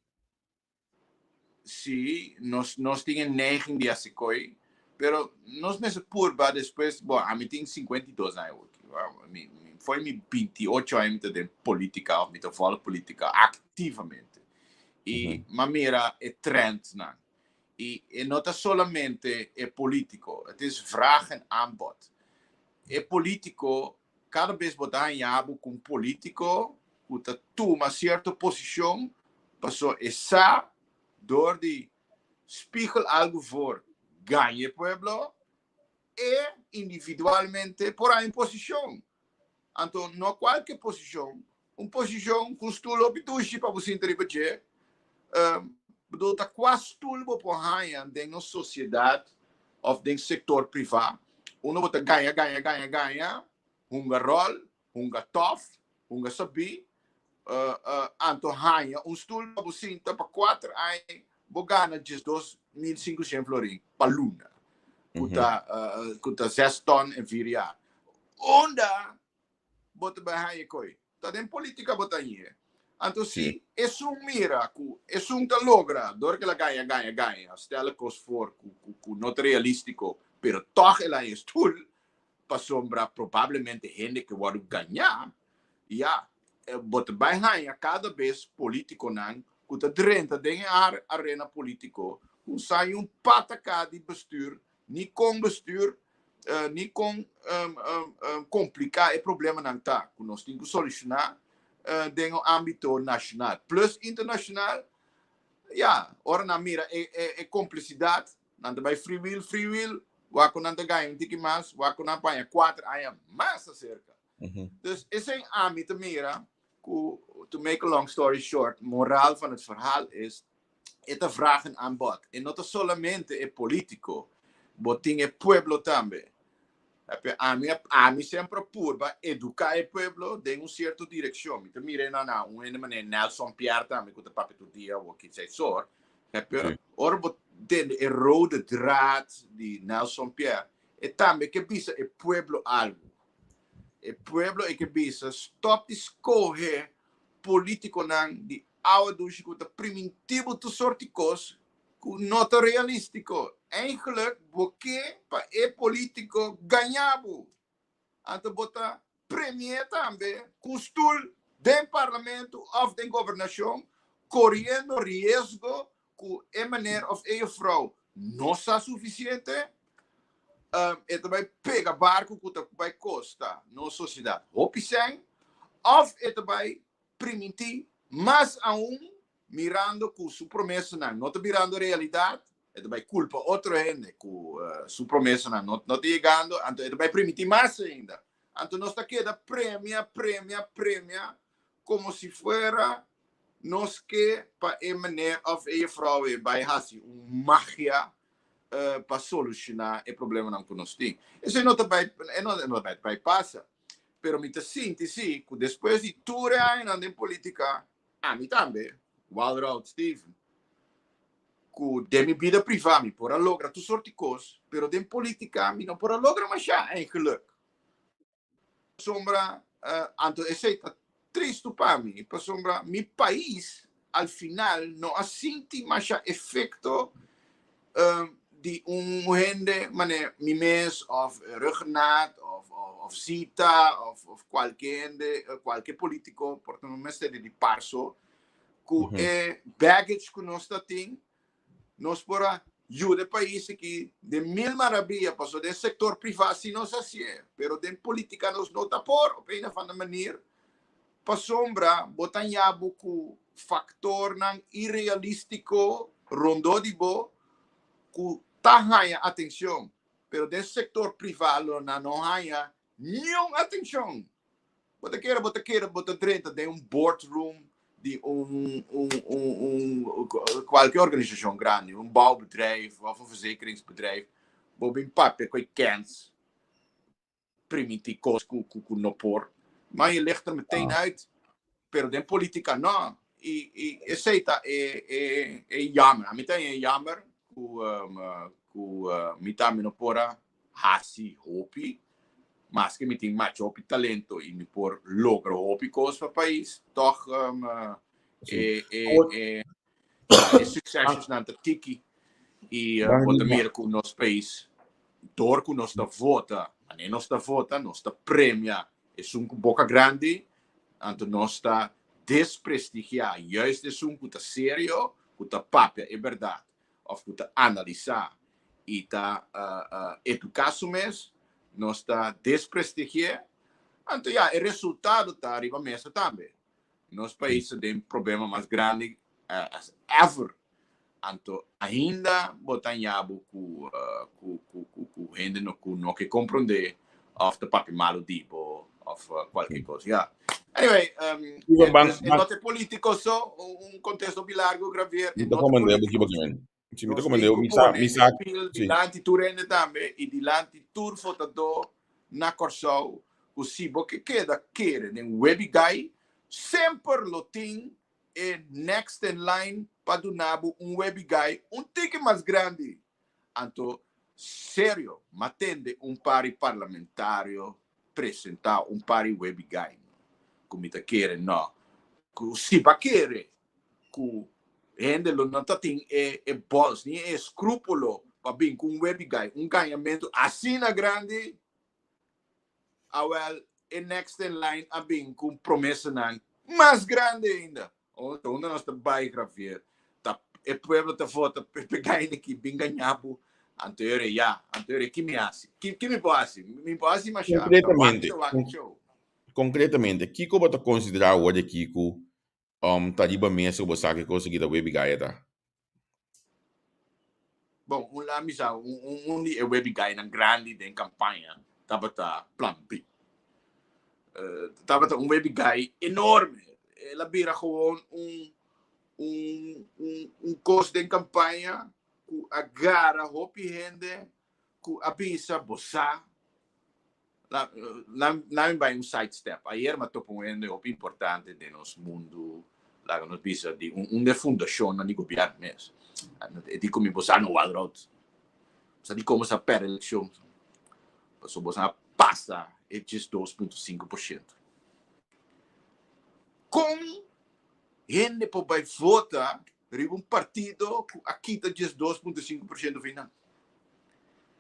Sí, nos tin e neiging di hasi koi, pero nos mester purba despues, bon, ami tin 52 aña awor, mi, foi mi 28 aña mi ta den politica of mi ta volg politica activamente. I m'a mira e trendnan. I e no ta solamente e politico, het is vraag en aanbod. E politico, cada bes bo ta haña bo cu un politico cu ta tuma cierto posicion paso e sa door di spiegel algo voor gaña e pueblo, e individualmente por haña un posicion. Anto no cualke posicion, un posicion cu un stoel hopi dushi pa bo sinta riba dje. Bedoel, ta cua stoel bo por haña den nos sociedad of den sector priva unda bo ta gaña, gaña, gaña, gaña, hunga rol, hunga tof, hunga sabí, anto haña un stoel pa bo sinta pa kuater aña, bo gana 12.500 florin pa luna, ku ta ku ta zes ton en vier jaar. Unda bo ta bai haña koi? Ta den politica bo ta hañ'é. Anto si esun mira ku esun ta logra dor ku el a gaña, gaña, gaña, stèl kos for ku no ta realístiko, pero tòg el a haña stoel, pasobra probablemente hende ke wòrdu gañá, ya, bo ta bai haña kada bes polítikonan ku ta drenta den e arena polítiko ku sa un pataká di bestuur, ni kon bestuur, ni kon kompliká e problemanan ta ku nos tin ku solushoná den un ámbito nashonal plus internashonal. Ya, ora nan mira e komplisidat, Nan ta bai free will, free will, wak ku nan ta gaña un tiki mas, wak ku nan paña kuater aña mas aserka. Dus esei ami ta mira ku, to make a long story short, moraal van het verhaal is, e ta vraag en aanbod. E no ta solamente e politico, bo tin e pueblo tambe. Ami, ami semper a purba educa e pueblo den un cierto direccion. Mi ta mira na na un hende manera Nelson Pierre tambe ku ta papia tur dia awor ki sor. Ora bo tende e rode draad di Nelson Pierre, e tambe ke bisa e pueblo algu. E pueblo e ke bisa stop di scoge politiconan di awa dushi ku ta priminti bo tur sort di kos ku no ta realistico. Eigenlijk bo ke pa e politico gaña bo. Anto bo ta premi'é tambe ku un stul den parlamento òf den gobernashon, koriendo riesgo ku e meneer òf e jufrou no sa sufisiente, e ta bai pega barku ku ta bai kosta nos sosiedat hopi sèn, òf e ta bai primintí mas aun mirando ku su promesanan no ta birando realidat, e ta bai kulpa otro hende ku su promesanan no ta yegando, anto e ta bai primintí mas ainda. Anto nos ta keda premia, premia, premia komo si fuera nos ke pa e meneer òf e jefrou ei bai hasi un magia pa solushoná e problemanan ku nos tin. Esei no ta bai, e no ta bai pasa. Pero mi ta sinti si ku despues di tur e añanan den politika, Ami tambe, Walroud Steven, ku den mi bida privá mi por a logra tur sort di kos, pero den polítika mi no por a logra mashá eigenlijk. Pasobra, anto esei ta tristu pa mi, pasobra mi pais al final no a sinti mashá efekto di un hende manera mi mes of Ruggenaath of of Zita of of kualke hende, kualke politiko, por ta no mester di parso, ku e baggage ku nos ta tin, nos por a. yuda e pais aki den mil marabiya paso den sector priva si nos hacié pero den politica nos no ta por op een of ander manier pasobra bo ta haña bo cu factornan irrealistico rondó di bo cu ta haña atencion pero den sector priva lo nan no haña niun atencion. Bo ta kere, bo ta kere, bo ta drenta den un boardroom di un, un, un, un kualke organisashon grandi, un bouwbedrijf of un verzekeringsbedrijf, bo bin papia ku e kens, primintí kos ku, ku, ku no por. Maar je ligt er meteen uit. Pero den politica no. I, i esei ta e, e, e jammer. A mi ta e jammer ku, um, ku uh, mi tambe no por a hasi hopi, maske mi tin macho hopi talento i mi por logra hopi kos pa pais, tòg e e e e suksesnan ta tiki i bo ta mira ku nos pais dor ku nos ta vota, manera nos ta vota, nos ta premia esun ku boka grandi, anto nos ta desprestigiá juist esun ku ta serio, ku ta papia e bèrdat òf ku ta analisá i ta eduká su mes, nos ta desprestigi'é. Anto ya, e resultado ta riba mesa tambe. Nos pais ta den problema mas grandi as ever. Anto ainda bo ta haña bo ku ku hende no ku no ke komprondé òf ta papia malu di bo òf kualke kos. Ya. Anyway, e no ta e polítiko so, un kontesto hopi largu, Gravier. E no ta polítiko so. Si mi ta komende, mi sa, mi sa. Dilanti tur hende tambe i dilanti tur votadó na Kòrsou ku si bo ke keda kere den Webby Guy, semper lo tin e next in line pa duna bo un Webby Guy un tiki mas grandi. Anto serio, m'a tende un par di parlamentario presentá un par di Webby Guy ku mi ta kere no, ku si bo a kere ku hende lo no ta tin e e bòls ni e eskrúpulo pa bin ku un webigai, un gañamentu asina grandi, awèl e next in line a bin ku promesanan mas grandi ainda. Unda unda nos ta bai, Javier? Ta e pueblo ta vota pa e gaina ki bin gaña bo, anto e ora ya, anto e ora ki mi hasi? Ki ki mi por hasi? Mi por hasi masha, ta wak Konkretamente, ta wak txeu. konkretamente, kiko bo ta konsiderá awor di aki ku Um ta riba mesa ku bo sa ki kos ki ta webi gaya ta? Bon, un la mi sa un un un di e webi gayanan grandi den kampaña tabata Plan B. Tabata un webi gay enorme. El a bira gewoon un un un un kos den kampaña ku a gara hopi hende ku a bisa bo sa Laat mi bai un side step. Ayer mi a topa un hende hopi importante den nos mundu, laga nos bisa di un de fundashonnan di gobièrnu mes. E di ku mi, bo sa no Walroud, bo sa dikon bo sa pèrdè elekshon? Pasobra bo sa pasa e 12.5%. Kon hende por bai vota riba un partido ku a kita 12.5% fin nan?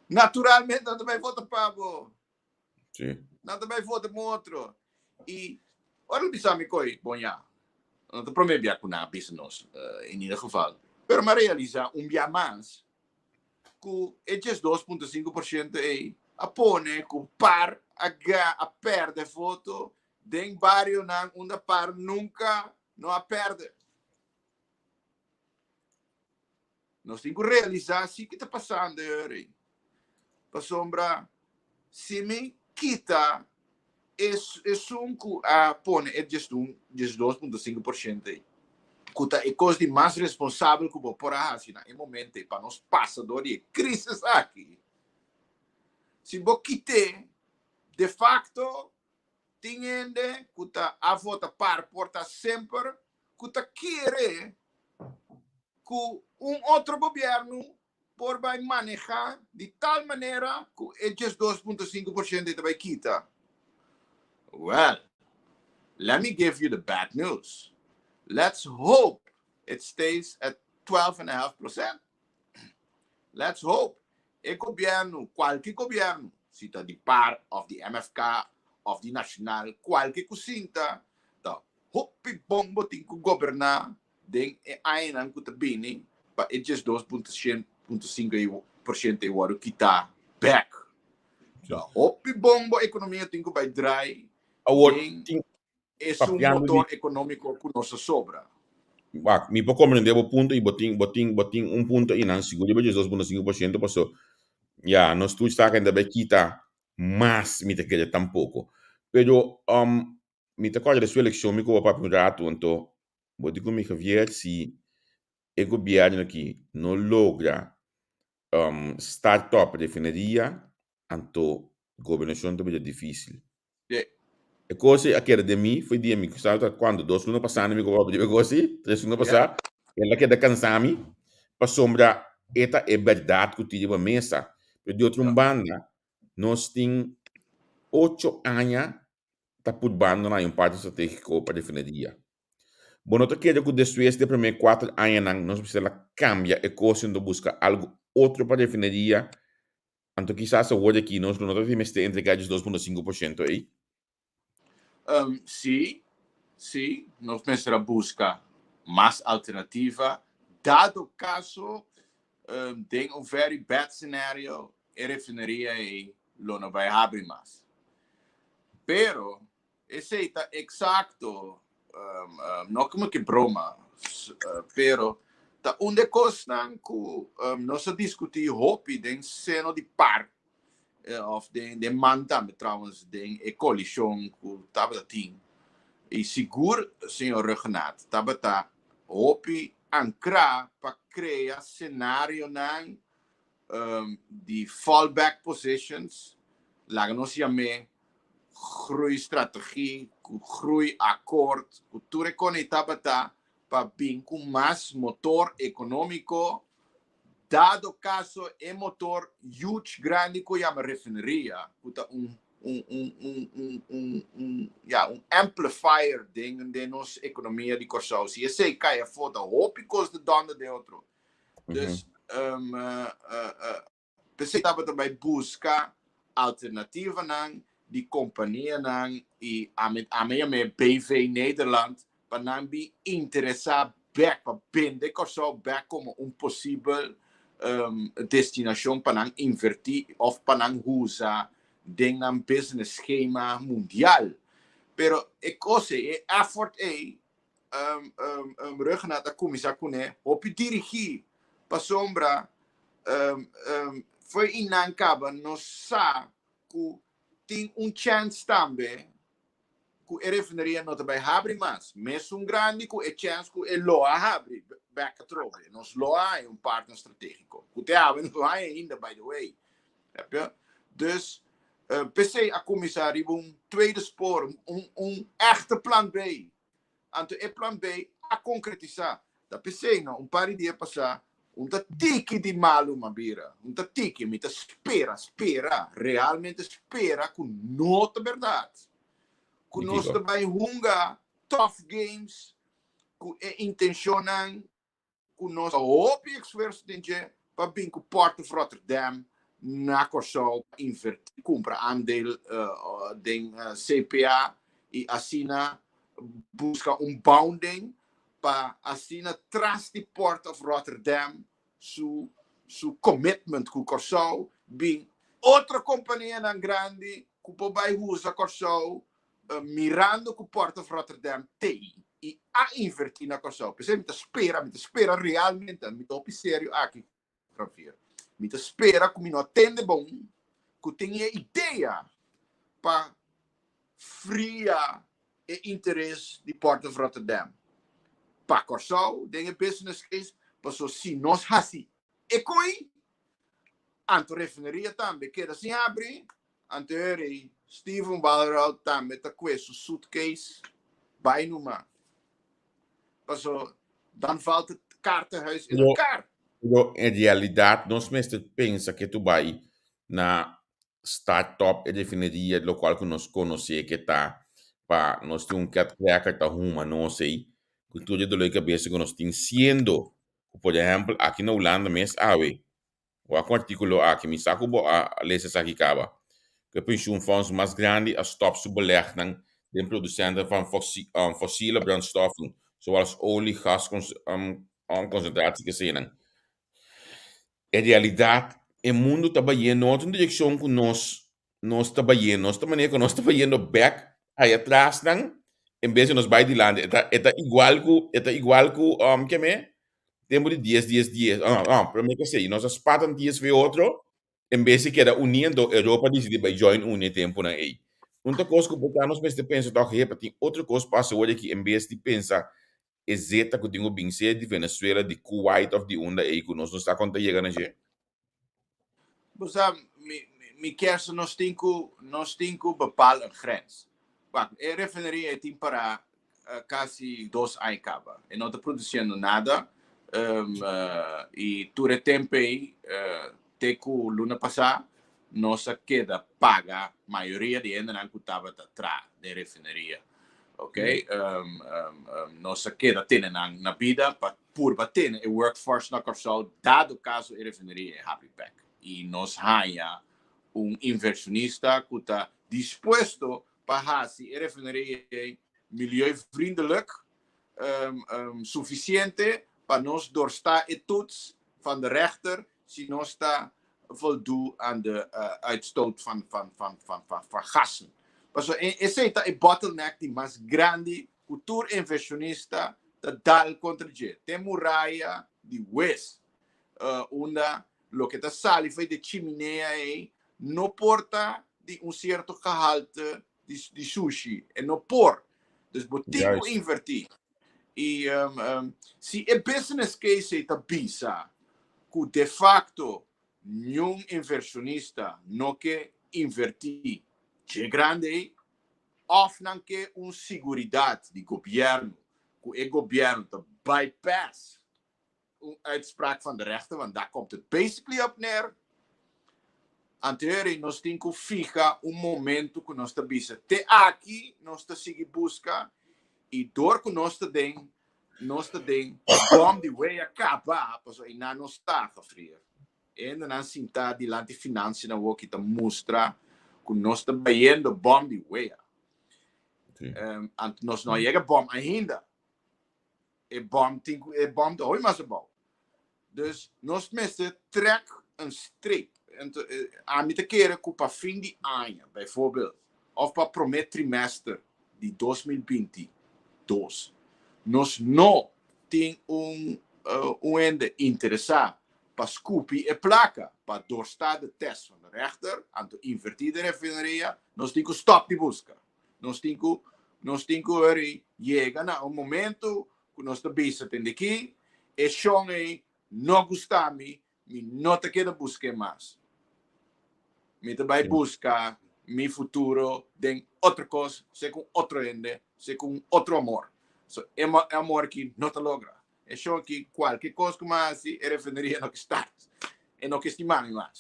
Naturalmente nan ta bai vota pa bo. Sí. Nan ta bai vota pa un otro. I ora lo bisa mi koi, bon ya, no ta prome bia ku nan a bisa nos, in ieder geval. Pero mi a realisa un bia mas ku e 12.5% ei a pone ku par a ga a perde voto den barionan unda par nunka no a perde. Nos tin ku realisá si ki ta pasando e ora ei. Pasobra si mi kita esun ku a pone e 12.5% ei, ku ta e kos di mas responsabel ku bo por a hasi na e momento ei pa nos pasa dor di e krisis aki, si bo kit'é, de fakto tin hende ku ta a vota par por ta semper ku ta kere ku un otro gobièrnu por bai manehá di tal manera ku e 12.5% ei ta bai kita. Well, let me give you the bad news. Let's hope it stays at 12.5%. Let's hope e gobièrnu, kualke gobièrnu, si ta di par òf di MFK òf di Nacional, kualke ku sinta, ta hopi bon bo tin ku goberná den e añanan ku ta bini pa e 12.5. 2.5% ei wòrdu kitá bèk. Ta hopi bon bo ekonomia tin ku bai drai Awor den tin esun papiando di motor ekonómiko ku nos a sobra. Wak, mi por komprendé bo punto i bo tin bo tin bo tin un punto einan sigur riba 12.5% paso ya nos tur sa kende bai kita mas mi ta kere tampoko. Pero um mi ta kòrda su elekshon mi ku bo papia un ratu anto bo di ku mi Javier si e gobièrnu aki no logra um start up refineria anto gobernashon ta bira difísil. Sí. E kos ei a keda den mi foi dia mi sa ta kuantu dos luna pasá mi ku papia e kos ei tres luna Ja. pasá el a keda kansa mi pasobra e ta e bèrdat ku tin riba mesa pero di otro Ja. banda nos tin ocho aña ta purbando na un parti stratégiko pa refineria. Bo no ta kere ku despues di e promé kuater añanan nos mester a kambia e kos anto buska algu otro pa refineria? Anto kisas awor aki nos lo no ta tin mester entregá 12.5% ei? Sí, sí, nos mester a buska mas alternativa, dado kaso den un very bad scenario e refineria ei lo no bai habri mas. Pero esei ta eksakto, no komo ke broma, pero ta un de kosnan ku nos a diskutí hopi den seno di par òf den man tambe trouwens den e koalishon ku tabata tin. I sigur señor Rhuggenaath tabata hopi ankrá pa krea senarionan di fallback positions, laga nos yam'é groeistrategie, ku groeiakkoord, ku tur e kos ei tabata pa bin ku mas motor ekonómiko, dado kaso e motor huge grandi ku yama refineria, ku ta un un un un un un un ya un amplifier den den nos ekonomia di Kòrsou. Si esei kai afó ta hopi kos ta dònder den otro. Dus p'esei tabata bai buska alternativanan di kompanianan i ami ami yam'é BV Nederland pa nan bin interesá bèk pa bende Kòrsou bèk komo un posibel destinashon pa nan invertí òf pa nan usa den nan business schema mundial. Pero e kos ei, e effort ei Rhuggenaath a kuminsá kuné hopi dirigí pasobra fo'i einan kaba nos sa ku tin un chèns tambe ku e refineria no ta bai habri mas. Mesun grandi ku e chèns ku e lo a habri bèk atrobe. Nos lo a haña un partner stratégiko. Ku te awe no lo haña ainda by the way. Dus p'esei a kuminsá riba un tweede spoor, un echte plan B. Anto e plan B a konkretisá. Ta p'esei no, un par di dia pasá, un ta tiki di malu m'a bira. Un ta tiki, mi ta spera, spera, realmente spera ku no ta bèrdat. Ku nos ta bai hunga tough games ku e intenshonnan ku nos ta hopi esfuerso den dje pa bin ku Port of Rotterdam na Kòrsou pa invertí, kumpra aandeel den CPA i asina buska un bounding pa asina tras di Port of Rotterdam su su commitment ku Kòrsou bin otro kompanianan grandi ku por bai usa Kòrsou mirando ku Port of Rotterdam t'ei i a invertí na Kòrsou. P'esei mi ta spera, mi ta spera realmente, mi ta hopi serio aki, Javier. Mi ta spera ku mi no a tende bon, ku tin e idea pa fria e interes di Port of Rotterdam pa Kòrsou den e business case, paso si nos hasi e koi, anto refineria tambe keda sin habri, Anto eri Steven Walroud tambe ta kue su suitcase bai numa. Paso dan valt het kaartenhuis in elkaar. Pero en realidad nos mester pensa ke tu bai na start up e refineria lokual ku nos konosé ke ta pa nos tin un cat cracker ta huma nos ei ku tur e dolor di kabesa ku nos tin siendo ku por ehèmpel aki na Hulanda mes awe Wak un artíkulo aki, mi sa ku bo a lesa esaki kaba, ku e pensioenfonds mas grandi a stòp su belegnan den produsenten van fossiele brandstoffen, zoals olie, gas, konsentratie, kesenan. E realidat, e mundu ta bayendo otro direkshon ku nos nos ta bayendo. Nos ta manera ku nos ta bayendo bèk aya trasnan en bes di nos bai dilanti. E ta e ta igual ku e ta igual ku keme tempu di dies dies dies no no prome ku esei nos a spat dies fe otro en bes di keda uní anto Europa disidí bai join uni e tempunan ei. Un ta kos ku por ta nos mester pensa tòg hepa tin otro kos pasa awor aki en bes di pensa e zeta ku tin ku bin sea di Venezuela, di Kuwait òf di unda ei ku nos no sa kon ta yega na dje. Bo sa, mi, mi kier sa nos tin ku, nos tin ku bepaal een grens. Wak, e refineria ei tin para kasi dos aña kaba. E no ta produsiendo nada. I tur e tempu ei, te ku luna pasá, nos a keda paga mayoria di hendenan ku tabata tra den refineria. Ok, nos a keda tene nan na bida pa purba tene e workforce na Kòrsou dado kaso e refineria e habri bèk. I nos haña un invershonista ku ta dispuesto pa hasi e refineria ei milieuvriendelijk sufisiente pa nos doorsta e toets van de rechter si nos ta voldoe aan de uitstoot van van van van van van gassen. Pasobra esei ta e bottleneck di mas grandi ku tur inversionista ta dal kontra dje. Te muraya di wes unda loke ta sali for di e chiminea ei no por ta di un sierto gehalte di di sushi. E no por. Dus bo tin ku invertí. I si e business case ei ta bisa ku de facto niun inversionista no ke invertí dje grandi ei, òf nan ke un siguridat di gobièrnu ku e gobièrnu ta bypass un uitspraak van de rechter, want daar komt het basically op neer. Anterior nos tin ku fiha un momento ku nos ta bisa te aki nos ta sigui buska i dor ku nos ta den nos ta den bom di wea kaba pasobra einan nos ta gefrier. E hendenan sintá dilanti finansianan awor ki ta mustra ku nos ta bayendo bom di wea. Anto nos no a yega bom ainda. E bom tin ku e bom ta hopi mas abou. Dus nos mester trek een streep. Ento ami ta kere ku pa fin di aña, bijvoorbeeld, of pa promé trimester di 2022, nos no tin un un hende interesá pa skupi e plaka pa doorsta de test van de rechter, anto invertí den refineria, nos tin ku stòp di buska. Nos tin ku nos tin ku hurry yega na un momento ku nos ta bisa tende ki e shon ei no gusta mi, mi no ta keda busk'é mas. Mi ta bai buska mi futuro den otro kos, sea ku un otro hende, sea ku un otro amor. So e amor aki no ta logra. E shon aki kualke kos ku mi hasi e refineria no ke start. E no ke stima mi mas.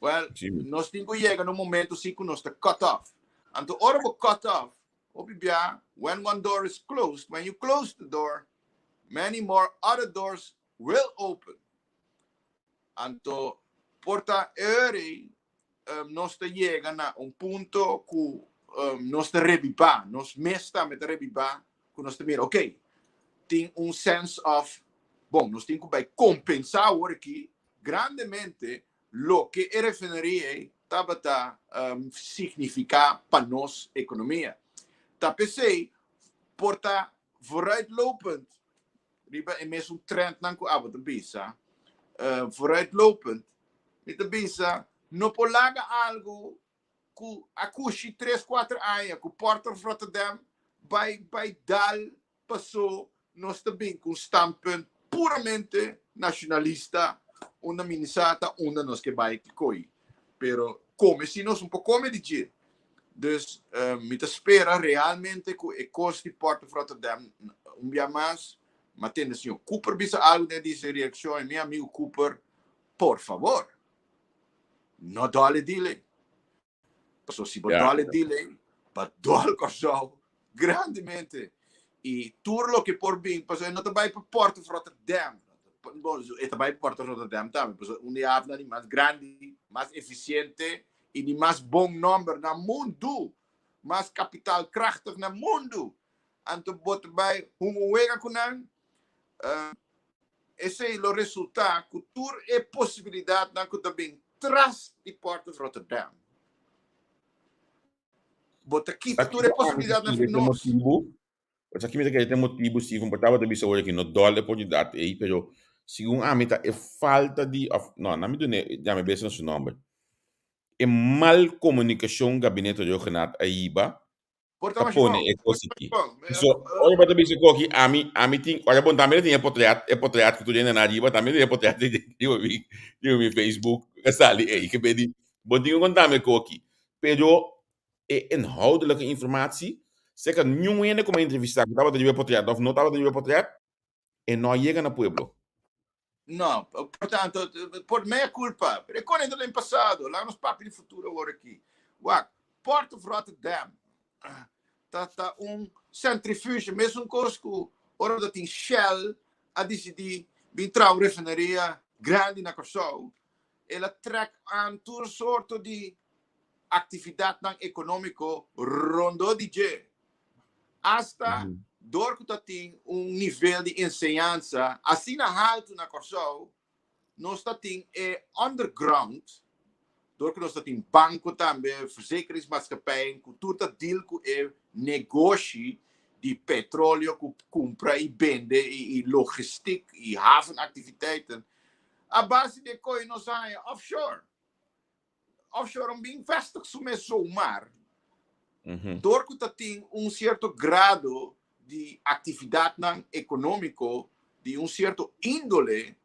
Well, nos tin ku yega na un momento si ku nos ta cut off. Anto ora bo cut off, hopi bia, when one door is closed, when you close the door, many more other doors will open. Anto por ta eur um, nos ta yega na un punto ku um, nos ta rebibá, nos mes tambe ta rebibá, ku nos ta mira, ok, tin un sense of, bon, nos tin ku bai kompensá awor aki grandemente loke e refineria ei tabata um, signifiká pa nos ekonomia. Ta p'esei por ta vooruitlopend riba e mesun trendnan ku abo ta bisa, uh, vooruitlopend, mi ta bisa, no por laga algu ku a kushi tres, kuater aña ku Port of Rotterdam bai bai dal paso nos ta bin ku un standpunt puramente nacionalista unda mi ni sa ta unda nos ke bai koi. Pero kome si nos un por kome di dje. Dus mi ta spera realmente ku e kos di Port of Rotterdam un bia mas, mi a tende señor Cooper bisa algu den di su reakshon i mi amigu Cooper, por fabor, no dòle dile. Paso si bo dòle dile, ba dòl Kòrsou grandemente. I tur loke por bin, paso e no ta bai pa Port of Rotterdam. Bon, e ta bai pa Port of Rotterdam tambe, paso un di e hafnan di mas grandi, mas efisiente i di mas bon nòmber na mundu, mas kapitaalkrachtig na mundu. Anto bo ta bai hunga un wega ku nan. Esei lo resultá ku tur e posibilidatnan ku ta bin tras di Port of Rotterdam. Bo ta kita tur e posibilidatnan fi nos. Esaki mi ta kere ta e motibu, Steven, por tabata bisa ora ki no dòl e oportunidat ei, pero segun ami ta e falta di, òf no, nan mi dun'é, yam'é bes na su nòmber, e mal komunikashon Gabinete Rhuggenaath a hiba ta pone e kos aki. So, ora bo ta bisa ku aki, ami, ami tin, ora bon tambe tin e potret, e potret ku tur hende na riba, tambe tin e potret riba mi, riba mi Facebook a sali ei, ke be di, bo tin ku kontami e koki. Pero e inhoudelijke informatie, seka niun hende ku mi a entrevistá ku tabata riba e potret òf no tabata riba e potret, e no a yega na pueblo. No, portanto, por mea culpa. Pero e kone ta den pasado. Laga nos papia di futuro awor aki. Wak, Port of Rotterdam ta ta un centrifuge, mesun kos ku ora ta tin Shell a disidí bin traha un refineria grandi na Kòrsou, el a trèk aan tur sorto di aktividatnan ekonómiko rondó di dje. Asta dor ku ta tin un nivel di enseñansa asina haltu na Kòrsou, nos ta tin e underground, dor ku nos ta tin banko tambe, verzekeringsmaatschappijen, ku tur ta deal ku e negoshi di petroleo ku kumpra i bende i logistiek i havenactiviteiten. A base di e koi nos a haña offshore. Offshore un bin vestig su mes zomaar. Dor ku ta tin un sierto grado di aktividatnan ekonómiko di un sierto índole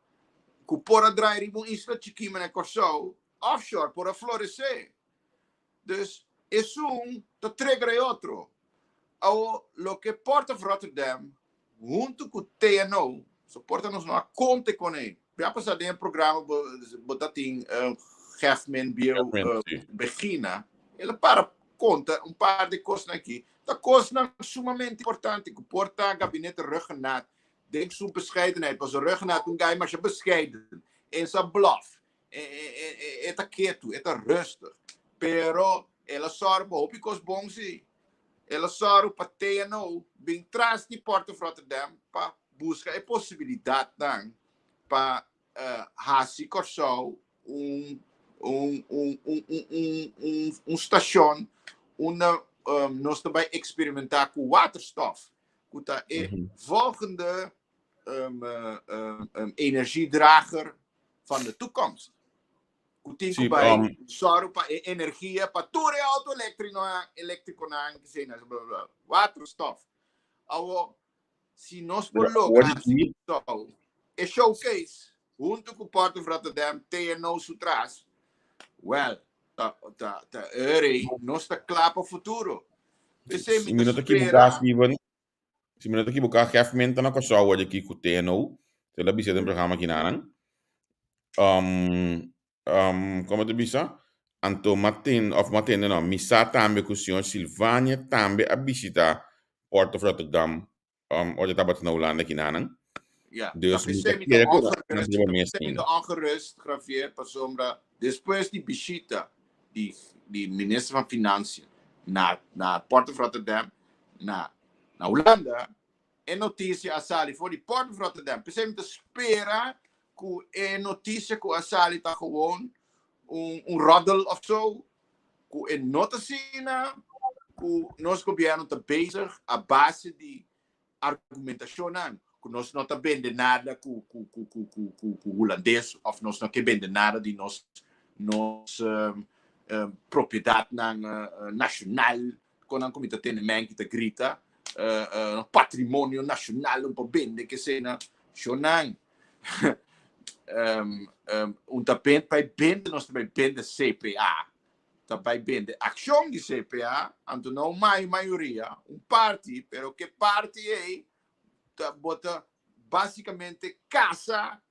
ku por a draai riba un isla chikí manera Kòrsou, offshore por a floresé. Dus esun ta trigger e otro. Awo loke Port of Rotterdam huntu ku TNO, so por ta nos no a konta kuné. Ya pasá den e programa bo bo ta tin Gefmin bieu Begina, el a para konta un par di kosnan aki. Ta kosnan sumamente importante ku por ta Gabinete Rhuggenaath den su bescheidenheid, pasobra Rhuggenaath un gai masha bescheiden, e sa blòf, e ta ketu, e ta rustig, pero el a sòru pa hopi kos bon si. El a sòru pa TNO bin tras di Port of Rotterdam pa buska e posibilidatnan pa hasi Kòrsou un un un un un un un stashon unda nos ta bai eksperimentá ku waterstof, ku ta e volgende energiedrager van de toekomst. Ku tin ku bai sòru pa e energia pa tur e outo eléktrikonan, bla bla bla. Waterstof. Awo, si nos por logra hasi Kòrsou e showcase huntu ku Port of Rotterdam, TNO su tras, wèl, ta ta ta eur ei, nos ta kla pa futuro. P'esei Si mi mi ta no ta ekiboká, spera. Steven, si mi no ta ekiboká, Hefman ta na Kòrsou awor aki ku TNO. El a bisa den programa kinanan. Um, um, komo ta bisa? Anto m'a ten, of m'a tende no, mi sa tambe ku señor Silvania tambe a bishita Port of Rotterdam um, ora e tabata na Hulanda kinanan. Ja, ta Dus mi ta p'esei mi ta kere ku nan ongerust, riba ta mes p'esei mi ainda. ta ongerust, Javier, pasobra despues di bishita di di minister van Financiën na na Port of Rotterdam, na na Hulanda, e notisia a sali for di Port of Rotterdam. P'esei mi ta spera ku e notisia ku a sali ta gewoon un un roddel of so, ku e no ta asina ku nos gobièrnu ta bezig a base di argumentashonnan ku nos no ta bende nada ku ku ku ku ku ku ku hulandes of nos no ke bende nada di nos nos propiedatnan nashonal kon nan ku mi ta tene men ki ta grita patrimonio nashonal un por bende kesena shonnan un ta bai bende nos ta bai bende CPA ta bai bende akshon di CPA anto no un mayoria un parti pero ke parti ei ta bo ta basikamente kasa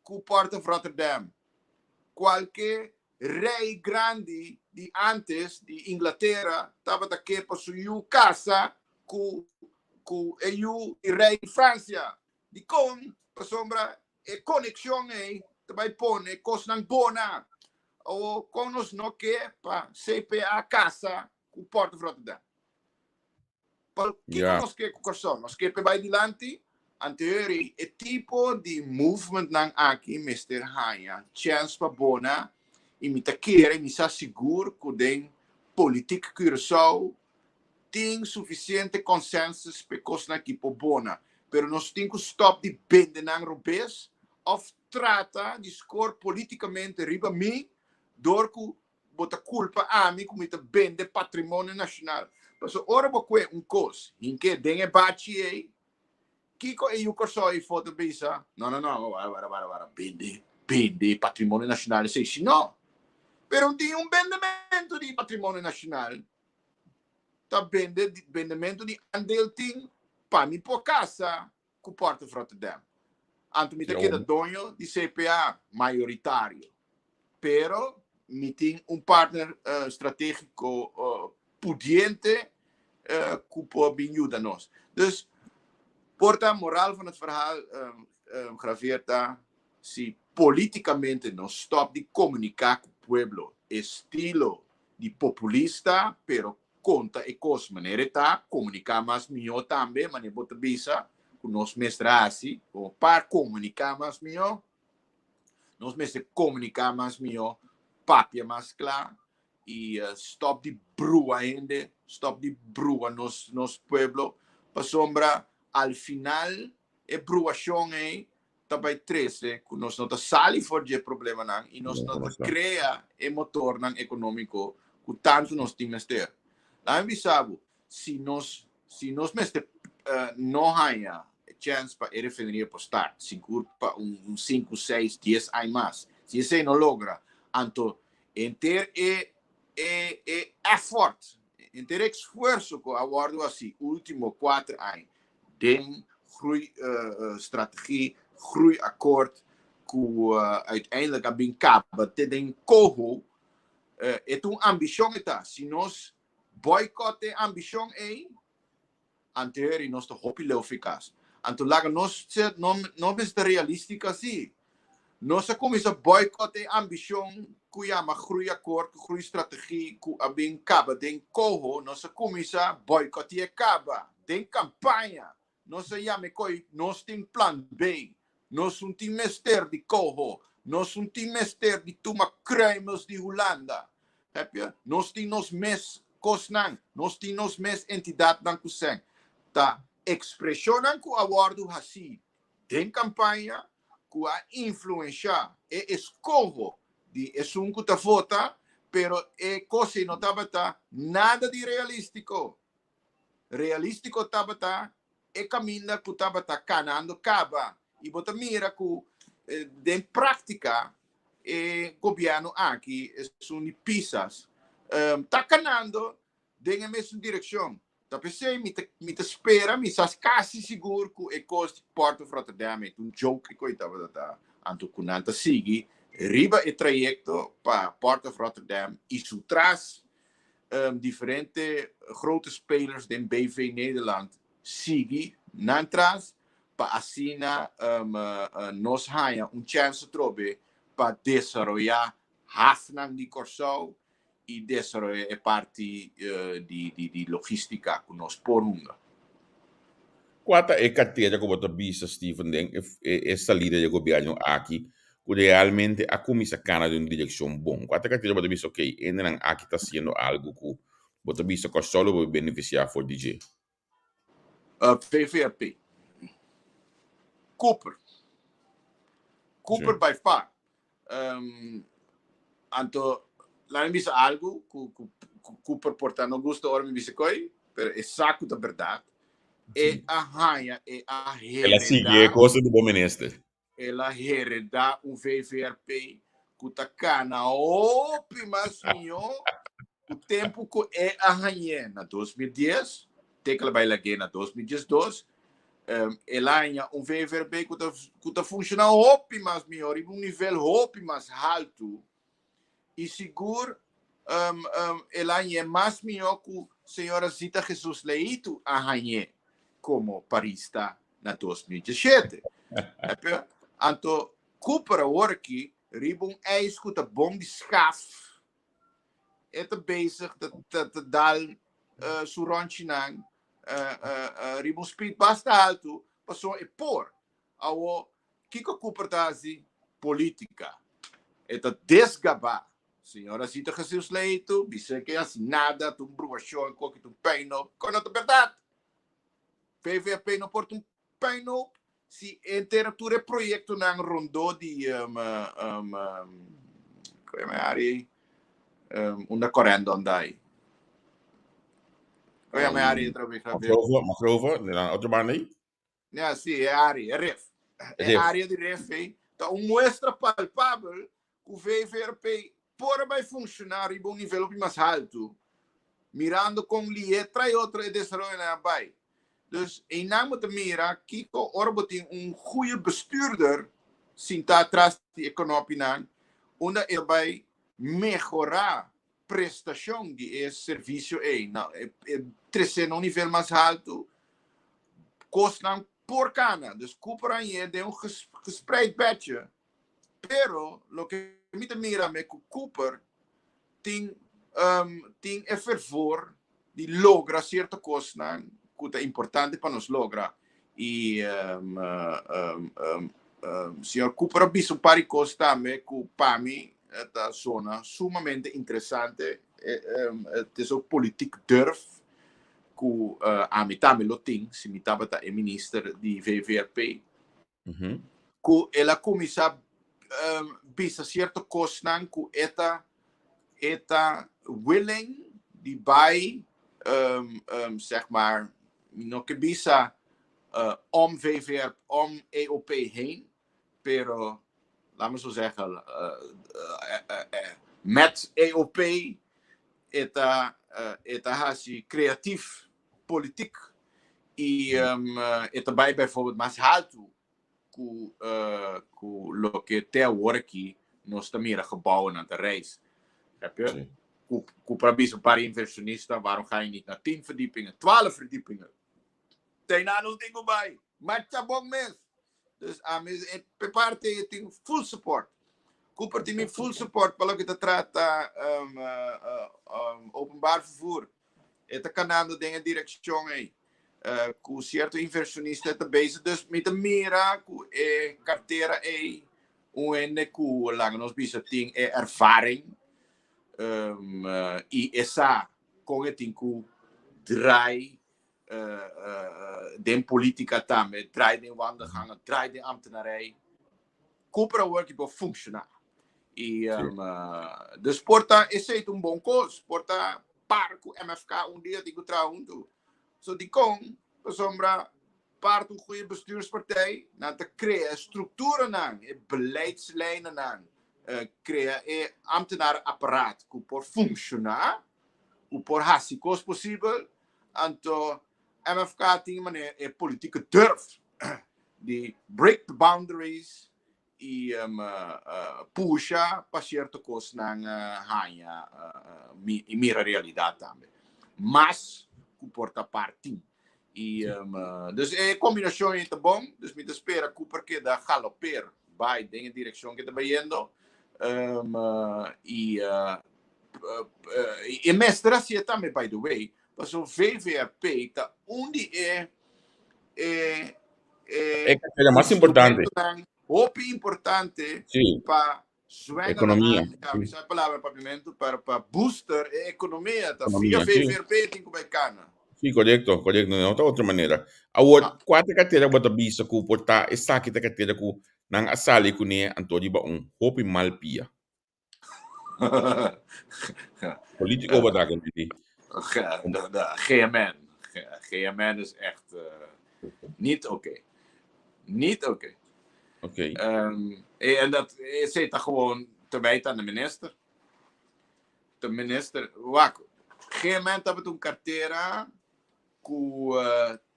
ku Port of Rotterdam kualke rei grandi di antes di Inglatera tabata ke pa su yu kasa ku ku e yu di rei di Fransia. Dikon? Pasobra e konekshon ei ta bai pone kosnan bona. Awor kon nos no ke pa CPA kasa ku Port of Rotterdam? Pa kiko nos ke ku Kòrsou? Nos ke pa e bai dilanti? Anterior e tipo di movement nan aki mester haña chèns pa bona i mi ta kere, mi sa sigur ku den politiek Curaçao tin sufisiente consensus pa e kosnan aki por bona. Pero nos tin ku stòp di bende nan robes òf trata di skor politikamente riba mi dor ku bo ta kulpa ami ku mi ta bende patrimonio nashonal. Pasobra ora bo kue un kos hink'é den e bachi ei, kiko e yu Kòrsou ei for ta bisa? No, no, no, wara, wara, wara, wara, bende, bende patrimonio nashonal esei si no. Pero tin un bendementu di patrimonio nashonal, ta bende, bendementu di aandeel tin pa mi por kasa ku Port of Rotterdam. Anto mi ta keda doño di CPA mayoritario. Pero mi tin un partner strategico pudiente ku por bin yuda nos. Dus por ta moral van het verhaal, Javier, ta si politicamente nos stop di comunica ku pueblo estilo di populista pero konta e kos manera e ta, komuniká mas mihó tambe, manera bo ta bisa ku nos mester hasi komo pa komuniká mas mihó, nos mester komuniká mas mihó, papia mas kla i stòp di brua hende, stòp di brua nos nos pueblo, pasobra al final e bruashon ei ta bai trese ku nos no ta sali for di e problemanan i nos no ta krea e motornan ekonómiko ku tantu nos tin mester. Laga mi bisa bo, si nos si nos mester no haña e chèns pa e refineria por start, sigur pa un sinku, seis, dies aña mas, si esei no logra, anto henter e e e effort, henter e esfuerso ku a wòrdu hasi último kuater aña den groeistrategie, groeiakkoord ku uiteindelijk a bin kaba te den koho, e ta un ambishon e ta. Si nos boycott e ambishon ei, anterior nos ta hopi leu fikas. Anto laga nos ser, no no mester realística así. Nos a kuminsá boycott e ambishon ku yama groeiakkoord, groeistrategie ku a bin kaba den koho. Nos a kuminsá boycotti'é kaba den kampaña. Nos a yama e koi nos tin plan B. Nos un tin mester di koho. Nos un tin mester di tuma kruimels di Hulanda. Heb je? Nos tin nos mes kosnan. Nos tin nos mes entidatnan ku sèn. Ta ekspreshonnan ku a wòrdu hasí den kampaña ku a influenshá e eskoho di esun ku ta vota, pero e kos ei no tabata nada di realístiko. Realístiko tabata e kaminda ku tabata kanando kaba i bo ta mira ku den práktika e gobièrnu aki, esun di Pisas, ta kanando den e mesun direkshon. Ta p'esei mi ta mi ta spera, mi sa kasi sigur ku e kos di Port of Rotterdam e ta un joke ku e tabata ta, anto ku nan ta sigui riba e trayekto pa Port of Rotterdam i su tras diferente grote spelers den BV Nederland sigui nan tras pa asina nos haña un chèns atrobe pa desaroyá hafnan di Kòrsou i desaroyá e parti di logístika ku nos por hunga. Kua ta e kartera ku bo ta bisa, Steven, den e salida di e gobièrnu aki ku realmente a kuminsá kana den un direkshon bon? Kua ta e kartera ku bo ta bisa, okey, hendenan aki ta hasiendo algu ku bo ta bisa Kòrsou lo por benefisiá for di dje? VVRP. Cooper. Cooper by far. Anto, laat mi bisa algu ku Cooper por ta no gusta ora mi bisa koi, pero e sa ku ta bèrdat. E a haña, e a El a sigui e heredá. kosa di bo minister. El a heredá un VVRP ku ta kana hopi mas mihó ku tempu ku e a hañ'é na 2010, te ku el a bai lag'é na 2012. El a haña un VVRP ku ta ku ta funshoná hopi mas mihó, riba un nivel hopi mas haltu i sigur el a hañ'é mas mihó ku señora Zita Jesus Leito a hañ'é komo parista na 2017. Anto Cooper awor aki riba un ijs ku ta bon di skaf, e ta bezig ta ta dal su ròntjinan riba un speed basta haltu. Pasobra e por. Awo, kiko Cooper ta hasi? Politica. E ta desgabá. Señora Zita Jesus Leito, bisa ke hasi nada, ta un bruashon, koki ta un puinhoop. Kon no ta berdad? VVP no por ta un puinhoop si entera tur e proyectonan rondó di um, um, um, kon e área ei? Unda Corendon dai. Kon e área ei otra vez? Mangrove, Mangrove, na otro banda ei? Ja, sí, e área, e ref. E área di ref ei ta un muestra palpabel ku VVRP por bai funshoná riba un nivel hopi mas haltu, mirando kon lié trae otro e desaroyonan a bai. Dus einan bo ta mira kiko ora bo tin un goeie bestuurder sintá tras di e knopinan, unda e ta bai mehorá prestashon di e servisio ei, na e tresé na un nivel mas haltu, kosnan por kana. Dus Cooper a yega den un gespreid bedje, pero loke mi ta mira me ku Cooper tin tin e fervor di logra sierto kosnan ku ta importante pa nos logra. I señor Cooper a bisa un par di kos tambe ku pa mi ta sona sumamente interesante. Het is ook politiek durf ku ami tambe lo tin si mi tabata e minister di VVRP. Ku el a kuminsá bisa sierto kosnan ku e ta e ta willing di bai zeg maar mi no ke bisa om VVR om EOP heen pero laat me zo zeggen met EOP e ta e ta hasi creatief politiek i e ta bai bijvoorbeeld mas haltu ku ku loke te awor aki nos ta mira gebouwennan ta reis. Begrijp je? Sí. Ku ku por a bisa un par inversionista, waarom ga je niet naar 10 verdiepingen, 12 verdiepingen? Teina nos tin ku bai. Marcha bon mes. Dus ami e pe parte e tin full support. Cooper tin mi full support pa loke ta trata um, um, openbaar vervoer. E ta kanando den e direkshon ei. Ku sierto inversionista e ta bezig. Dus mi ta mira ku e kartera ei un hende ku laga nos bisa tin e ervaring i e sa kon e tin ku draai den politika tambe, draai den wandelgangen, draai den ambtenarij. Cooper a work por funciona. Y dus por ta esey ta un bon cos, por ta par cu MFK un dia tin cu traha hunto. So dicon? Pasobra par ta un goeie bestuurspartij, nan ta crea e structuranan, e beleidslijnennan, crea e ambtenarenapparaat cu por funciona, cu por haci cos posibel, anto MFK tin manera e politieke durf di break the boundaries y pusha pa cierto cosnan haña y mira realidad tambe. Mas cu por ta parti. Y dus e combinacion ey ta bon, dus mi ta spera cu por keda galopeer bay den e direccion cu e ta bayendo. Y e mester hacié tambe by the way, pasobra VVRP ta un di e e e cartera mas importante. Hopi importante sí. pa economia. Sí. Esa palabra papiamento para pa booster e economia. Ta via VVRP tin ku bai kana. Sí, correcto, correcto. No ta otra manera. Awor, ah. Kua ta cartera bo ta bisa ku por ta esaki ta cartera ku nan a sali kuné anto riba un hopi mal pia? Politico wat daar die. De GMN. GMN is echt niet oké. Okay. Niet oké. Okay. Oké. Okay. En dat zit dan gewoon te wijten aan de minister. De minister, wak, GMN tabata un cartera ku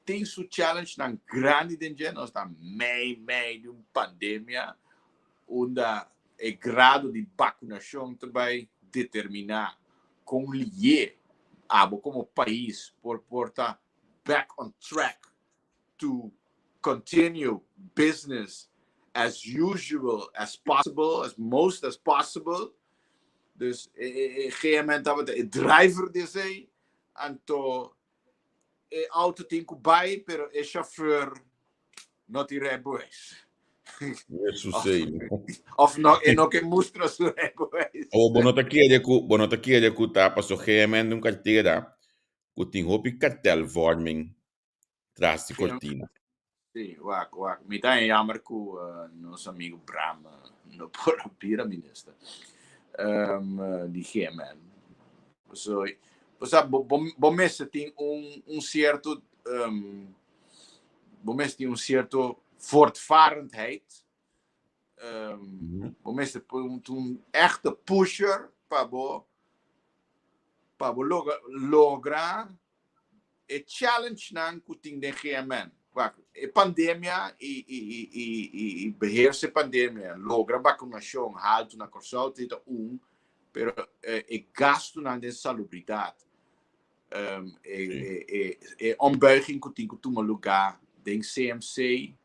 tin su challengenan grandi den dje. Nos ta mei mei di un pandemia unda e grado di bakunashon ta bai determiná kon lié abo komo pais por por ta back on track to continue business as usual as possible, as most as possible. Dus e GMN tabata e driver di esei. Anto e auto tin ku bai, pero e chauffeur No tin rijbewijs. Jesus sei. Of no, e no ke mustra su rijbewijs. O bo no ta kere ku, bo no ta kere ku ta paso GMN di un kartera ku tin hopi kartelvorming tras di kortina. Sí, wak, wak. Mi ta jammer ku uh, nos amigo Bram uh, no por a bira minister um, di GMN. So, o sea, bo, bo, bo mester tin un, un cierto um, bo mester tin un cierto voortvarendheid. Um, Bo mester un, un echte pusher pa bo pa bo logra, logra e challenge nan ku tin den GMN. Wak, e pandemia i, i, i, i, i, i beheerse pandemia, logra vacunacion haltu na Kòrsou ta un, pero eh, e gastunan den salubridat um, e, e, e, e ombuiging ku tin ku tuma lugá den CMC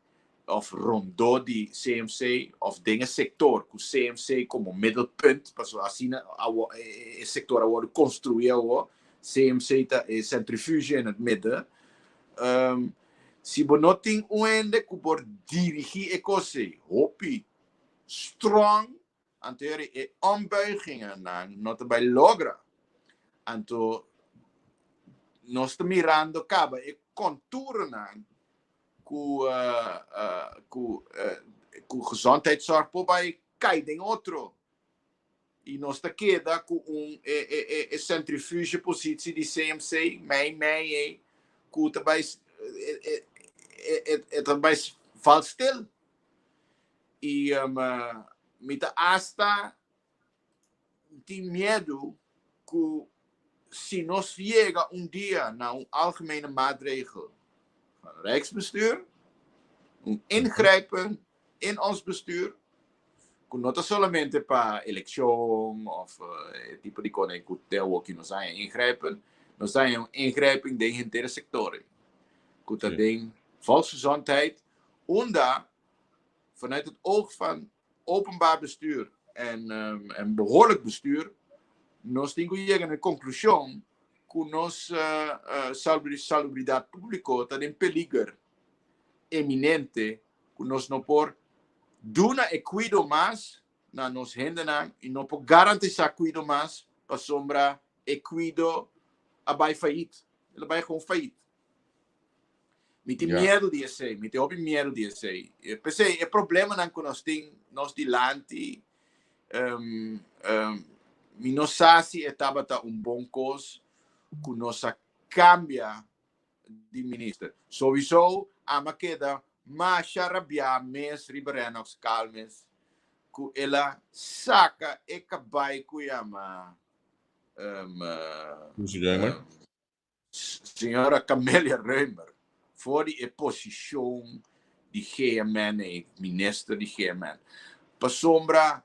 of rondó di CMC of den e sector ku CMC como middelpunt, paso asina awo, e, e sector a wordu construí awo, CMC ta e centrifuge in het midden. Um, si bo no tin un hende ku por dirigí e kos ei, hopi strong, Anto yori e ombuigingennan no ta bai logra. Anto nos ta mirando kaba e konturonan ku ku ku gezondheidszorg por bai kai den otro. I nos ta keda ku un e e e centrifuge positie di CMC mei mei ei ku ta bai e e e ta bai val stil. I mi ta asta tin miedu ku si nos yega un dia na un algemene maatregel van Rijksbestuur, un ingrijpen in ons bestuur, ku no ta solamente pa elekshon of e tipo di kos ku te awoki nos a haña ingrijpen, nos a haña un ingrijping den henter e sektor ei, ku ta den volksgezondheid, unda vanuit het oog van openbaar bestuur en, um, en behoorlijk bestuur, nos tin ku yega na e konklushon ku nos uh, uh, salubridat públiko ta den peliger eminente, ku nos no por duna e kuido mas na nos hendenan i no por garantisá kuido mas pasobra e kuido a bai fayit. El a bai gewoon fayit. Mi tin miedu di esei, mi tin hopi miedu di esei. P'esei e problemanan ku nos tin nos dilanti, um, um, mi no sa si e tabata un bon kos ku nos a kambia di minister. Sowiso ami a keda masha rabiá mes riba Rennox Calmes ku el a saka e kabai ku yama um, Suzy Römer. um, Señora Camelia Römer for di e posicion di GMN ei, minister di GMN, pasobra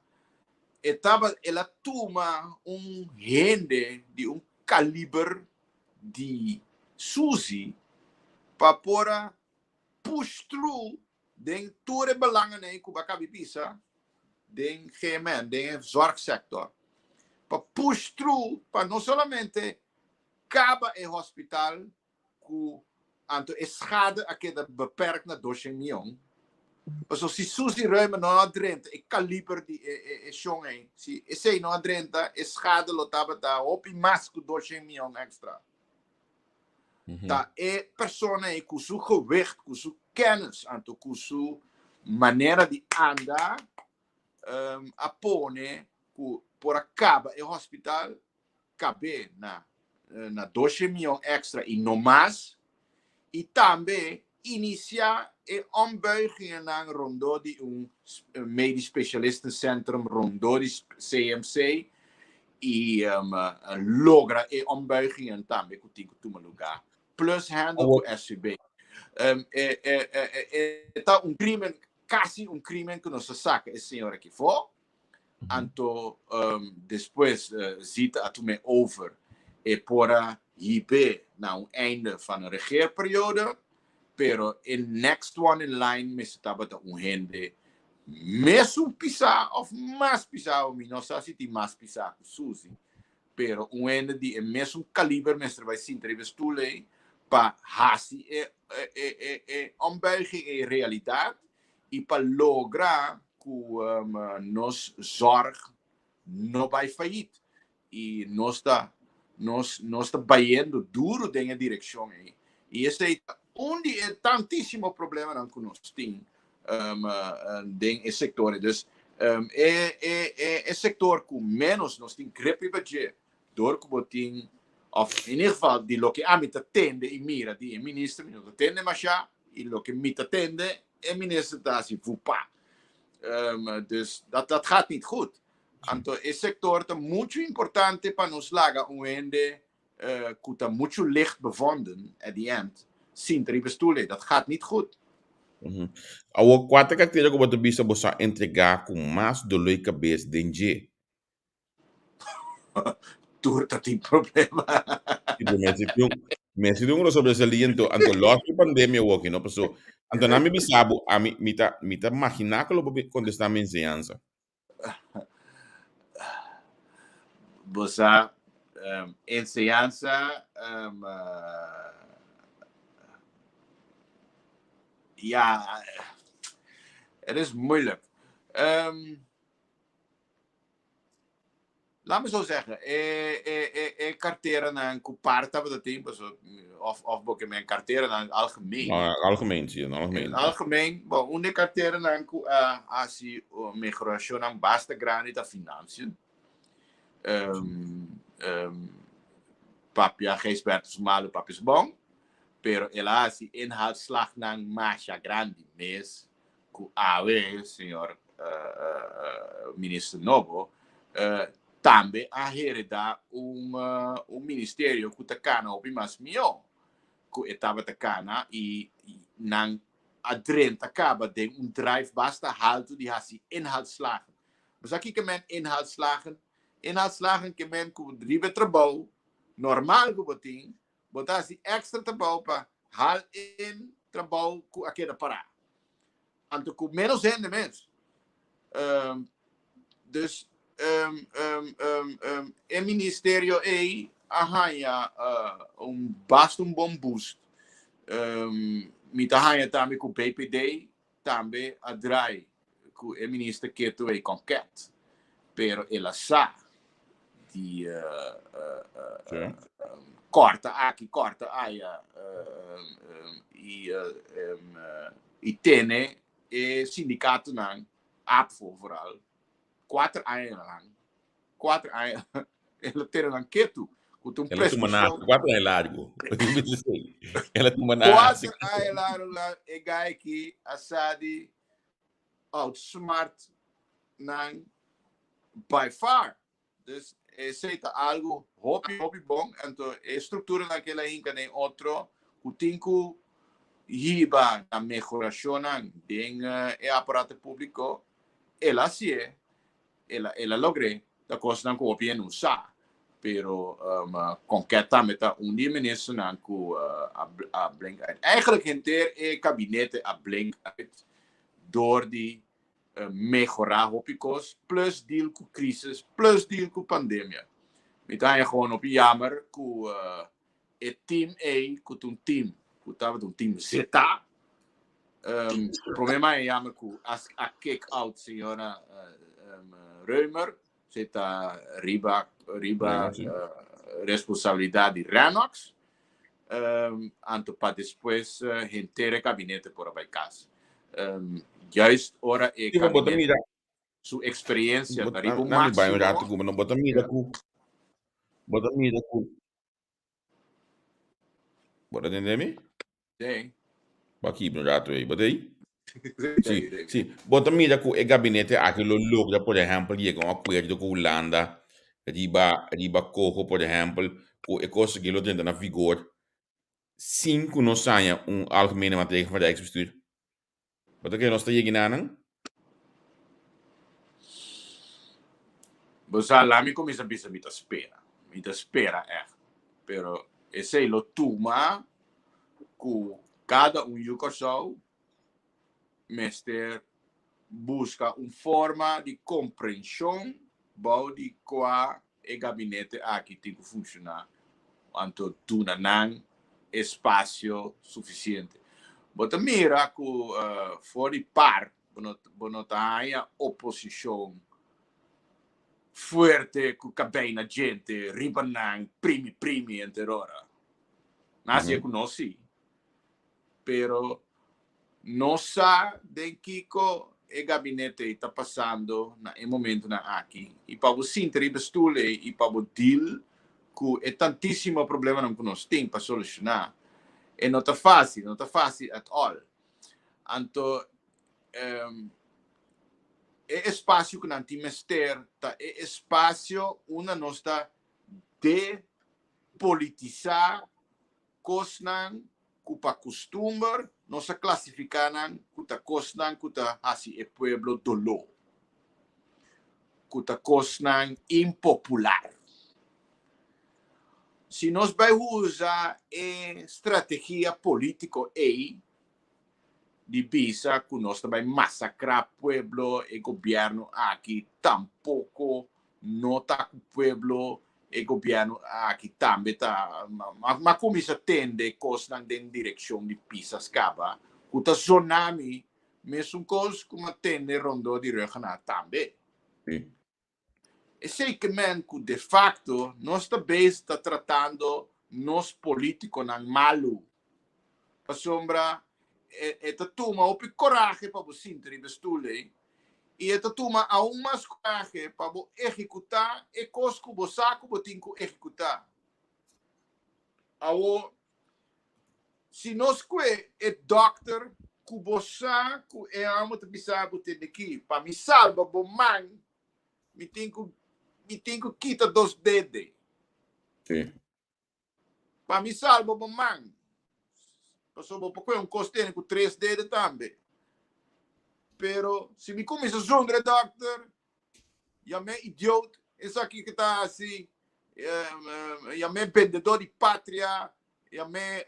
e taba el a tuma un hende di un caliber di Suzy pa por a push through den tur e belangennan ei ku bo a kabi bisa den GMN, den e zorgsector, pa push through pa no solamente Kaba e hospital ku anto e schade a keda beperk na doshen mion. Paso si Suzy Römer no a drenta e kaliber di e e shon ei, si esei no a drenta e schade lo tabata hopi mas ku doshen mion extra. Ta e persona ei ku su gewicht, ku su kennis anto ku su manera di anda a pone ku por a kaba e hospital kab'é na na doshe mion èkstra i no mas, i tambe inisiá e ombuigingennan rondó di un Medisch Specialistencentrum rondó di CMC i logra e ombuigingen tambe ku tin ku tuma lugá, plus handle ku SVB. E ta un krimen, kasi un krimen ku nos a saka e señor aki afó. Anto despues Zita a tum'é over e por a hib'é na un einde van een regeerperiode, pero e next one in line mester tabata un hende mesun pisá of mas pisá, mi no sa si tin mas pisá ku Suzy, pero un hende di e mesun kaliber mester bai sinta riba e stul ei. Pa hasi e e e e ombuiging ei realidat i pa logra ku nos zorg no bai fayit. I nos ta nos nos ta bayendo duru den e direkshon ei. I esei ta un di e tantísimo problemanan ku nos tin den e sektor ei. Dus e e e e sektor ku ménos nos tin grip riba dje dor ku bo tin òf in ieder geval di loke ami ta tende i mira di e minister mi no ta tende mashá i loke mi ta tende e minister ta hasi vupa. Dus dat dat gaat niet goed. Anto e sector ta mucho importante pa nos laga un hende cu ta mucho licht bevonden at the end sinta riba e stoel ey. Dat gaat niet goed. Awor, cua ta e cartera cu bo ta bisa bo sa entrega cu mas dolor cabes den dje? Tur ta tin problema. Sí, pero mester tin un, mester tin un sobresaliento. Anto los di pandemia woki, no? Paso, anto na mi bisa bo, ami, mi ta, mi ta magina cu lo bo contesta mi enseñansa. Bo sa, um, enseñansa, um, ja, het is moeilijk. Um, Laat me zo zeggen, e, e, e, e carteranan ku par tabata tin, paso, of, of bo ke men carteranan algemeen. No, algemeen, sí, in algemeen. In algemeen, bon, un de carteranan ku a hasi mehoracionnan basta grandi ta financiën. Um, um, papia Gijsbertus malu, papia su bon, pero el a hasi inhaalslagnan masha grandi mes ku awe señor minister nobo tambe a hereda un un ministerio ku ta kana hopi mas mihó ku e tabata kana i nan a drenta kaba den un drive basta haltu di hasi inhaalslagen. Bo sa kiko men inhaalslagen? Inhaalslagen ke men ku riba e trabou normal ku bo tin Bo ta hasi extra trabou pa hal in trabou ku a keda pará. Anto ku menos hende mes. Um, dus um, um, um, um, e ministerio ei a haña uh, un basta un bon boost. Um, mi ta haña tambe ku BPD tambe a draai ku e minister ketu ei konket, pero el a sa di kòrta aki, kòrta aya i i tene e sindikatonan, ABVO vooral, kuater aña lang, kuater aña el a tene nan ketu ku ta un El a tuma na preskripshon. kuater aña largu. El a tuma na Kuater aña largu la e guy aki a sa di outsmart nan by far. Dus esei ta algu hopi hopi bon. Anto e strukturanan ku el a hinka den otro ku tin ku hiba na mehorashonnan den e aparato públiko, el a hasié. El a el a logr'é. Ta kosnan ku hopi hende no sa, pero Konket tambe ta un di e ministernan ku a a blink uit. Eigenlijk henter e kabinete a blink uit dor di mehorá hopi kos, plus deal ku krisis, plus deal ku pandemia. Mi ta haña gewoon hopi jammer ku e team ei ku ta un team ku tabata un team zetá. Um, promé ma e yama ku a, a kick out señora um, Reumer, se ta riba riba Sí. uh, responsabilidad di Renox. Um, anto pa despues uh, henter e gabinete por a bai kas. Um, juist ora e Sí, maar bo ta gabinete mira, su experiencia bo, ta riba un na mi bai un rato máximo. ku, bo ta mira ku, bo ta mira ku Bo ta tende mi? Sí. Bo a kibra un rato ei. Bo ta ei? Sí, sí. Bo ta mira ku e gabinete aki lo logra, por ehèmpel, yega un akuerdo ku Hulanda riba riba koho, por ehèmpel, ku e kos aki lo drenta na vigor sin ku nos haña un algemene maatregel van Rijksbestuur? Bo ta kere nos ta yega nan? Bo sa, laat mi kuminsá bisa mi ta spera. Mi ta spera ègt. Pero esei lo tuma ku kada un yu Kòrsou mester buska un forma di komprenshon bou di kua e gabinete aki tin ku funshoná. Anto duna nan. espasio sufisiente. Bo ta mira ku for di par bo no bo no ta haña oposishon fuerte ku kabei na djente riba nan primi primi henter ora. Nan hasié ku nos si, pero nos sa den kiko e gabinete ei ta pasando na e momentunan aki i pa bo sinta riba e stul ei i pa bo deal ku e tantísimo problemanan ku nos tin pa solushoná, e no ta fásil, no ta fásil at all. Anto e espasio ku nan tin mester ta e espasio unda nos ta depolitisá kosnan ku pa kustumber nos a klasifiká nan ku ta kosnan ku ta hasi e pueblo doló, ku ta kosnan impopular. Si nos bai usa e strategia polítiko ei di bisa ku nos ta bai masakrá pueblo, e gobièrnu aki tampoko no ta ku pueblo, e gobièrnu aki tambe ta m'a kuminsá tende kosnan den direkshon di Pisas kaba ku ta zona mi mesun kos ku m'a tende rondó di Ruggenaath tambe. Esei ke men ku de fakto nos ta bezig ta tratando nos polítikonan malu pasobra e ta tuma hopi korahe pa bo sinta riba e stul ei i e ta tuma aun mas korahe pa bo ehekutá e kos ku bo sa ku bo tin ku ehekutá. Awor, si nos kue e dòkter ku bo sa ku e amo ta bisa bo tende ki, pa mi salba bo man, mi tin ku mi tin ku kita dos dede. Sí. Pa mi salba bo man. Pasobra bo por kohe un kos tene ku tres dede tambe. Pero si mi kuminsa zundra e dòkter, yam'é idioot, esaki ke ta hasi, yam'é bendedó di patria, yam'é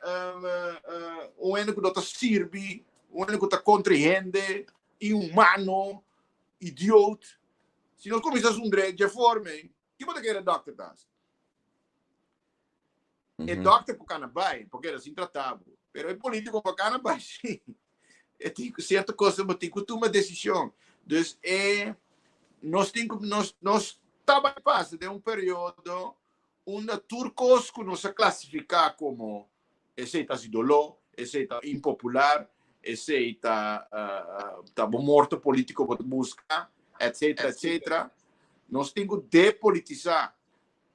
un hende ku no ta sirbi, un hende ku ta kontra e hende, inhumano, idioot. Si nos kuminsa zundr'é dje forma ei, Ki bo ta kere dòkter ta hasi? E dòkter por kana bai, por keda sin tratá bo. Pero e polítiko por kana bai sí. E tin ku sierto kos bo tin ku tuma desishon. Dus e nos tin ku nos nos ta bai pasa den un periodo unda tur kos ku nos a klasifiká komo esei ta hasi doló, esei ta impopular, esei ta ta bo morto polítiko bo ta buska, etcetera, etcetera. Nos tin ku depolitisá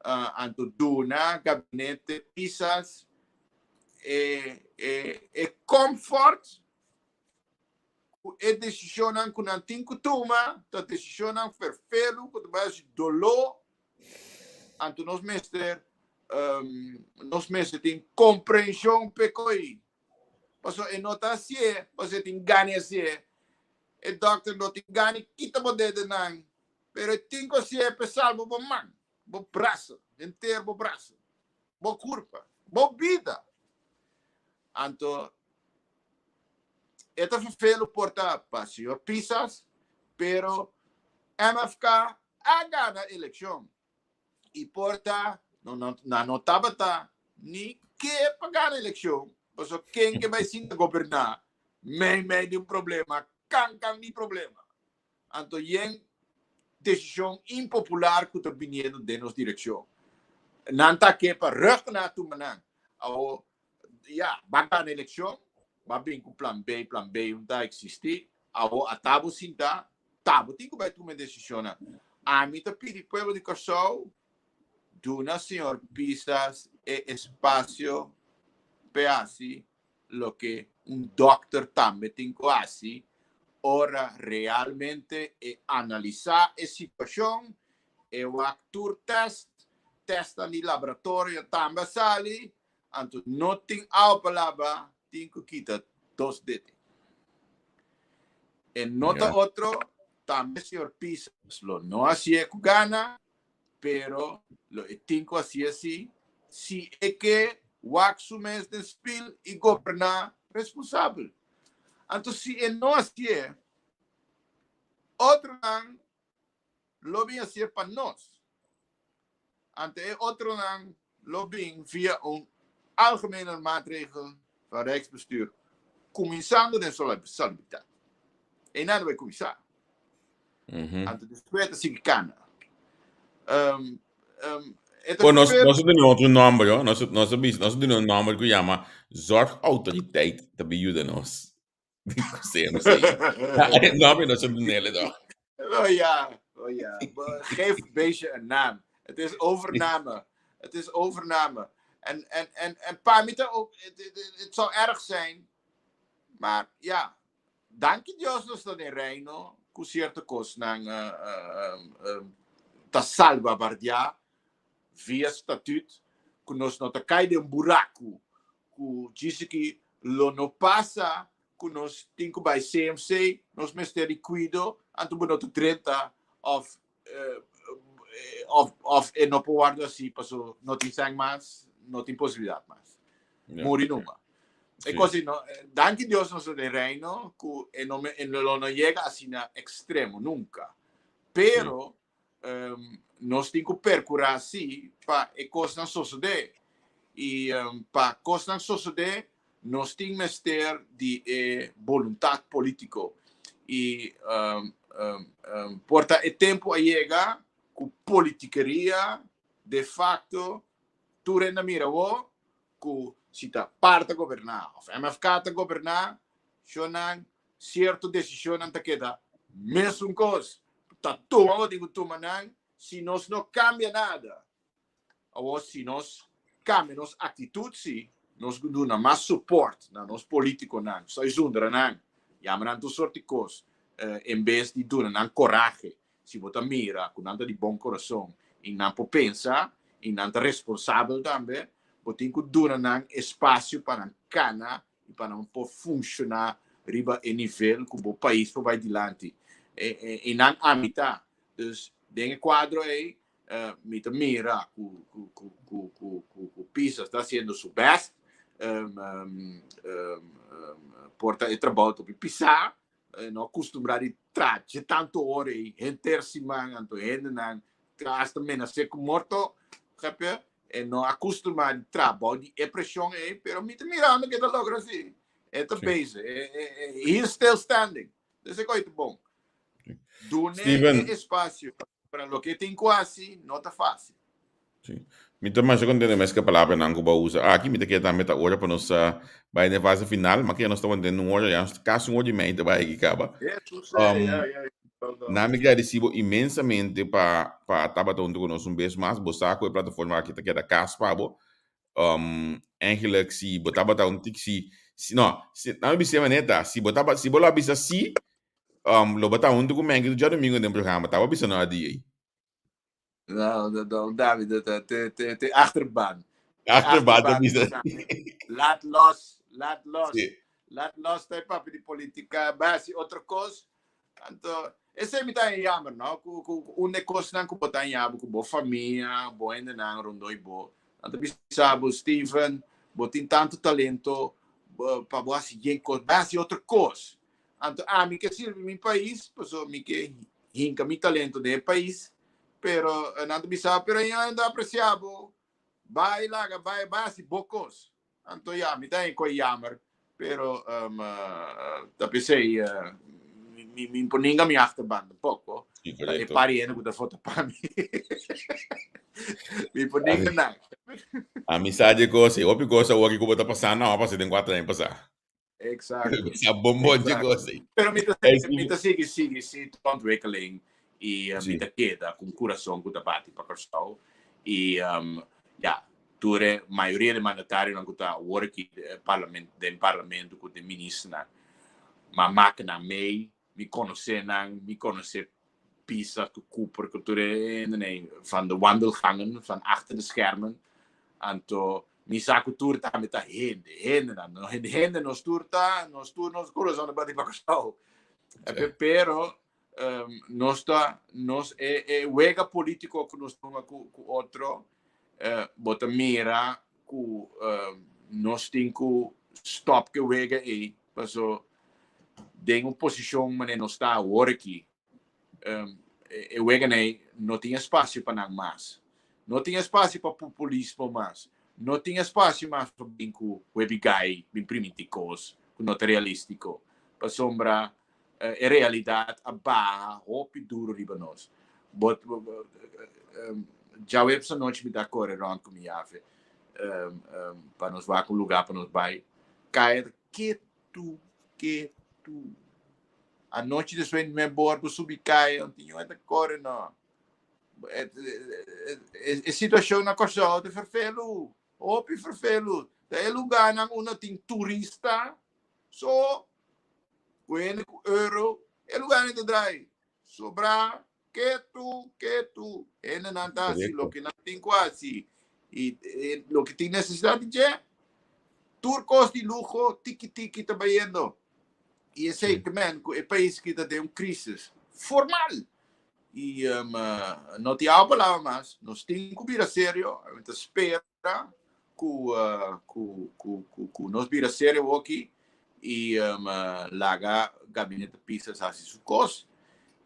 anto duna gabinete Pisas e e e comfort ku e desishonnan ku nan tin ku tuma ta desishonnan ferfelu ku ta bai hasi doló. Anto nos mester nos mester tin komprenshon p'e koi. Pasobra e no ta hasié pasobra e tin gana di hasié. E dòkter no tin gana di kita bo dedenan, pero e tin ku hasié p'e salba bo man, bo brasa, henter bo brasa, bo kurpa, bo bida. Anto e ta ferfelu por ta pa señor Pisas, pero MFK a gana elekshon i por ta no no nan no tabata ni ke pa gana elekshon pasobra ken ke bai sinta goberná mei mei di un problema kan kan di problema anto yen desishon impopular ku ta biniendo den nos direkshon nan ta ke pa rug na tuma nan awo ya ba gana elekshon ba bin ku plan B plan B un ta eksistí awo ata bo sinta Ta bo tin ku bai tuma e desishonnan. Ami ta pidi pueblo di Kòrsou duna señor Pisas e espasio p'e hasi loke un dòkter tambe tin ku hasi ora realmente e analisá e situashon, e wak tur tèst, tèstnan di laboratorio tambe a sali, anto no tin awa pa laba, tin ku kita dos dede. E no ta otro, tambe señor Pisas lo no hasié ku gana, pero lo e tin ku hasié si, si e ke wak su mes den spil i goberná responsabel. Anto si e no hasié, otronan lo bin hasié pa nos. Anto e otronan lo bin via un. Algemene maatregel van Rijksbestuur, kuminsando den salubridad. Einan ta bai kuminsá. Anto despues ta sigui kana. Um, um, e Bueno, nos, nos duna otro nomber, hoor. Nos, nos, nos duna un nomber ku yama Zorgautoriteit ta bi yuda nos. Sí, no sé. Nomber nos dunele toch. Oh ja, oh ja. Geef het beestje een naam. Het is overname. Het is overname. En, en, en, en pa mi ta ook, het, het, het zou erg zijn, maar ja, danki Dios nos ta den reino ku cierto kosnan uh, uh, uh, ta salvaguardiá via statuut ku nos no ta kai den buraku ku djisiki lo no pasa ku nos tin ku bai CMC, nos mester di kuido, anto bo no ta drenta of of of e no por wòrdu hasi paso no tin sèn mas, no tin posibilidat mas. Muri numa. E kos ei no, danki Dios nos ta den Reino ku e no e lo no yega asina ekstremo nunka. Pero nos tin ku perkurá si pa e kosnan sosodé. I pa kosnan sosodé nos tin mester di e boluntat polítiko. I por ta e tempu a yega ku politikeria de fakto tur hende a mira awor ku si ta par ta goberná òf MFK ta goberná, shonnan sierto desishonnan ta keda mesun kos. Ta tuma bo tin ku tuma nan si nos no kambia nada. Awor si nos kambia nos aktitut si nos ku duna mas support na nos politikonan, soy zundra nan, yama nan tur sort di kos en bes di duna nan korahe. Si bo ta mira ku nan ta di bon kurason i nan por pensa i nan ta responsabel tambe, bo tin ku duna nan espasio pa nan kana i pa nan por funshoná riba e nivel ku bo pais por bai dilanti. I nan ami ta. Dus den e kuadro ei mi ta mira ku ku Pisas ta hasiendo su bèst. Por ta e trabou ta hopi pisá. No akustumbrá di traha dje tantu ora ei henter siman anto hendenan ta hasta menas'é ku morto. E no a kustumá di traha bou di e preshon ei, pero mi ta mirando ku e ta logra si. E ta bezig. He is still standing. Dus e koi ta bon. Dun'é e espasio pa loke e tin ku hasi no ta fásil. Sí. Mi ta masha kontento mes ku e palabranan ku bo a usa aki. Mi ta kere tambe ta ora pa nos bai den fase final, ma ke nos ta wanta den un ora ya, kasi un ora i mei ta bai aki kaba. Na mi gradisí bo inmensamente pa pa tabata huntu ku nos un bes mas. Bo sa ku e plataforma aki ta keda kas pa bo. Eigenlijk si bo tabata un tik si si no, si na mi bisa e manera ta, si bo taba si bo lo a bisa si, lo bo ta huntu ku Menke djadumingu den programa. Taba bisa no a dia ei. No, no, no, David, te, te, te, te achterban. Achterban ta bisa. Laat los, laat los. Sí. Laat los ta papi di politica, basi otro kos. Anto, esei mi ta jammer, no? Ku, ku, ku un de kosnan ku bo ta haña bo ku bo famia, bo hendenan rondoi bo. Anto bisa bo, Steven, bo tin tantu talento bo, pa bo hasi yen kos, bai hasi otro kos. Anto ami ke sirbi mi pais, paso mi ke hinka mi talento den e pais, pero nan ta bisa, pero nan ta aprecia bo, bai laga, bai, bai hasi bo kos. Anto ya, mi ta koi jammer, pero um, ta pesei, uh, mi, mi poninga mi achterban tampoco. Sí, E correcto. pariente ku ta vota pa mi. Mi poninga nan. Ami sa di kos, e hopi kos awor ku bo ta pasando, a pasa den 4 aña pasá. Exacto. Sa bonbon de Exacto. kos ei. Pero mi ta Hey, mi ta sigui sigui si ontwikkeling i mi Sí. ta keda ku un kurason ku ta bati pa Kòrsou i um, ya, tur e mayoria di mandatarionan ku ta awor aki parlament den parlamento ku den ministernan ma maka nan mei, mi konosé nan, mi konosé Pisas ku Cooper ku tur e hendenan van de wandelgangen, van achter de schermen. Anto mi sa ku tur tambe ta hende, hendenan, no hende hende nos tur ta, nos tur nos kurason ta bati pa Kòrsou. Pero um, nos ta nos e, e wega polítiko ku nos tuma ku, ku otro, uh, bo ta mira ku uh, nos tin ku stop ke wega ei, paso den un posishon manera nos ta awor aki, um, e, e wega nei no tin espasio pa nan mas. No tin espasio pa populismo mas. No tin espasio mas pa bin ku webi gai, bin primintí kos ku no ta realístiko, pasobra e realidat a baha hopi duru riba nos. Bo djaweps anochi mi ta kore rònt ku mi yafe pa nos wak un lugá pa nos bai. Kaya ta ketu, ketu. Anochi despues di mebor bo subi kaya, un tin yu ta kore no. E situashon na Kòrsou ta ferfelu, hopi ferfelu. Ta e lugánan unda tin turista so, ku hende ku euro, e lugánan ta drai. Sobrá ketu, ketu. Hendenan ta hasi loke nan tin ku hasi i loke tin nesesidat di dje. Tur kos di luho tiki tiki ta bayendo. I esei ke men ku e pais aki ta den un krisis formal. I no tin awa palabra mas. Nos tin ku bira serio. Mi ta spera ku ku ku ku nos bira serio awoki i laga gabinete Pisas hasi su kos.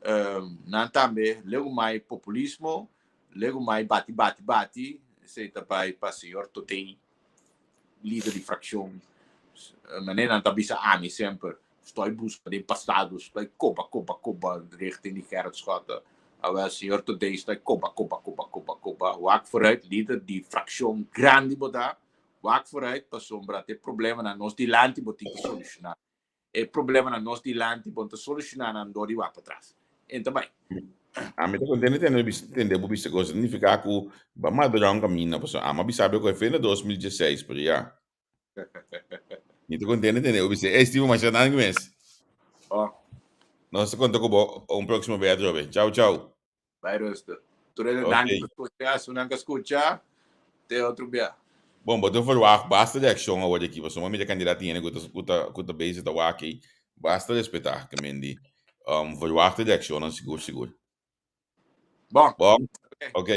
Nan tambe legumai populismo, legumai bati bati bati, esei ta bai pa señor Totey, lider di frakshon. Manera nan ta bisa ami semper, Estoy busca den pasado, estoy koba, koba, koba richting di Gerrit Schotte. Awel, señor Todé, estoy koba, koba, koba, koba, koba. Wak vooruit, lider di fraccion grandi bo ta. Wak vooruit, pasobra te problemanan nos dilanti bo tin ku solushoná. E problemanan nos dilanti bo no ta solushoná nan dor di wak patras. En ta bai. Ami ta contento tende tende bo bisa cos, significa cu bo a madura un camino, pasobra ami a bisa bo cu e fe na 2016, pero ya. Mi ta contento tende bo bisa. Ey Steven, masha danki mes. Oh. Nos ta conta cu bo un próximo bes atrobe. Chau, chau. Bai rustig. Tur hende danki pa scucha. Esunnan ka scucha, te otro bia. Bon, bo ta verwacht basta reaccion awor di aki, pasobra mi ta candidato hende cu ta cu ta cu ta bezig ta wak ei. Basta respeta, ke men di. Um, verwacht reaccionnan sigur sigur. Bon. Bon. Ok.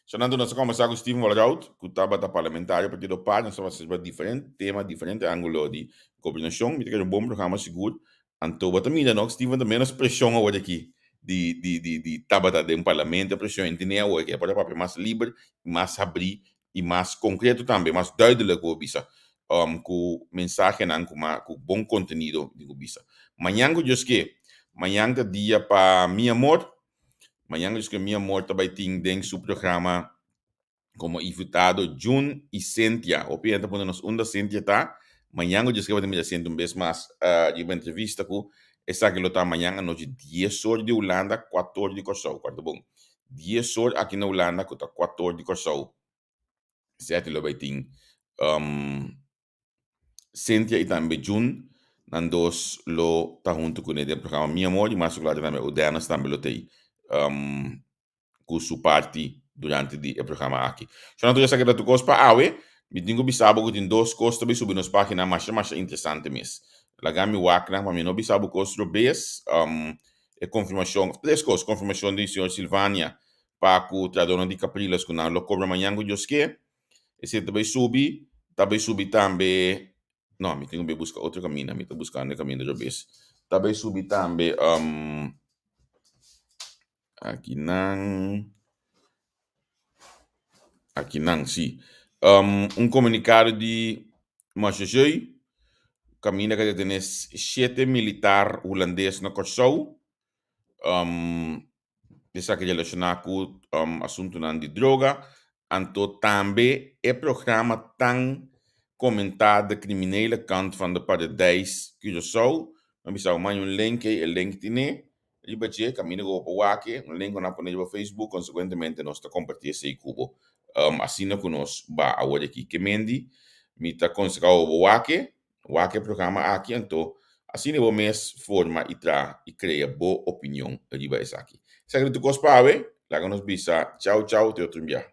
So nan nos a conversa cu Steven Walroud, cu tabata parlamentario partido par, nos tabata riba diferente tema, diferente angulo di gobernacion. Mi ta kere un bon programa sigur. Anto bo ta mira no, Steven ta menos presion awor aki di di di di tabata den parlamento, e presion e tene awor aki. E por a papia mas liber, mas habri y mas concreto tambe, mas duidelijk bo bisa, um, cu mensahenan cu ma, cu bon contenido di bo bisa. Mañan cu Dios ke, mañan ta dia pa Mi Amor, mañan cu Dios ke Mi Amor ta bay tin den su programa como invitado Jun y Cynthia. Hopi hende ta pone nos unda Cynthia ta. Mañan cu Dios ke bo ta mira Cynthia un bes mas uh, riba entrevista cu esaki lo ta mañan anochi 10 or di Hulanda, 4 or di Kòrsou. Kuarto bon. 10 or aki na Hulanda ku ta 4 or di Kòrsou. Seti lo bai tin um, Cynthia i tambe Jun, nan dos lo ta huntu kuné den programa Mi Amor i mas ku klaro tambe Odenas tambe lo tei um, ku su parti durante di e programa aki. So nan tur esaki ta tur kos pa awe. Mi tin ku bisa bo ku tin dos kos ta bai subi nos página masha masha interesante mes. Laga mi wak nan pa mi no bisa bo kos robes. Um, e konfirmashon, tres kos, konfirmashon di señor Silvania pa ku trahadornan di Capriles ku nan lo kobra mañan ku Dios ke. Esei ta bai subi, ta bai subi tambe, no, mi tin ku bai buska otro kaminda, mi ta buskando e kaminda robes. Ta bai subi tambe um, akinan, akinan, si. Um, un komunikado di Mashashei, kaminda ka detené shete militar hulandes na Kòrsou. Um, esaki relashoná ku um, asuntunan di droga. Anto tambe e programa tan komentá De Criminele Kant van de Paradijs Curaçao. Mi a bisa bo manda un link ei, e link tine. Riba dje kaminda ku bo por wak e, un link ku nan a pone riba Facebook, konsekuentemente nos ta kompartí esei ku bo. Asina ku nos ba awor aki. Ke mendi mi ta konsehá bo bo wak e, wak e programa aki, anto asina bo mes forma i traha i krea bo opinion riba esaki. Esaki ta tur kos pa awe, laga nos bisa chau chau te otro biaha.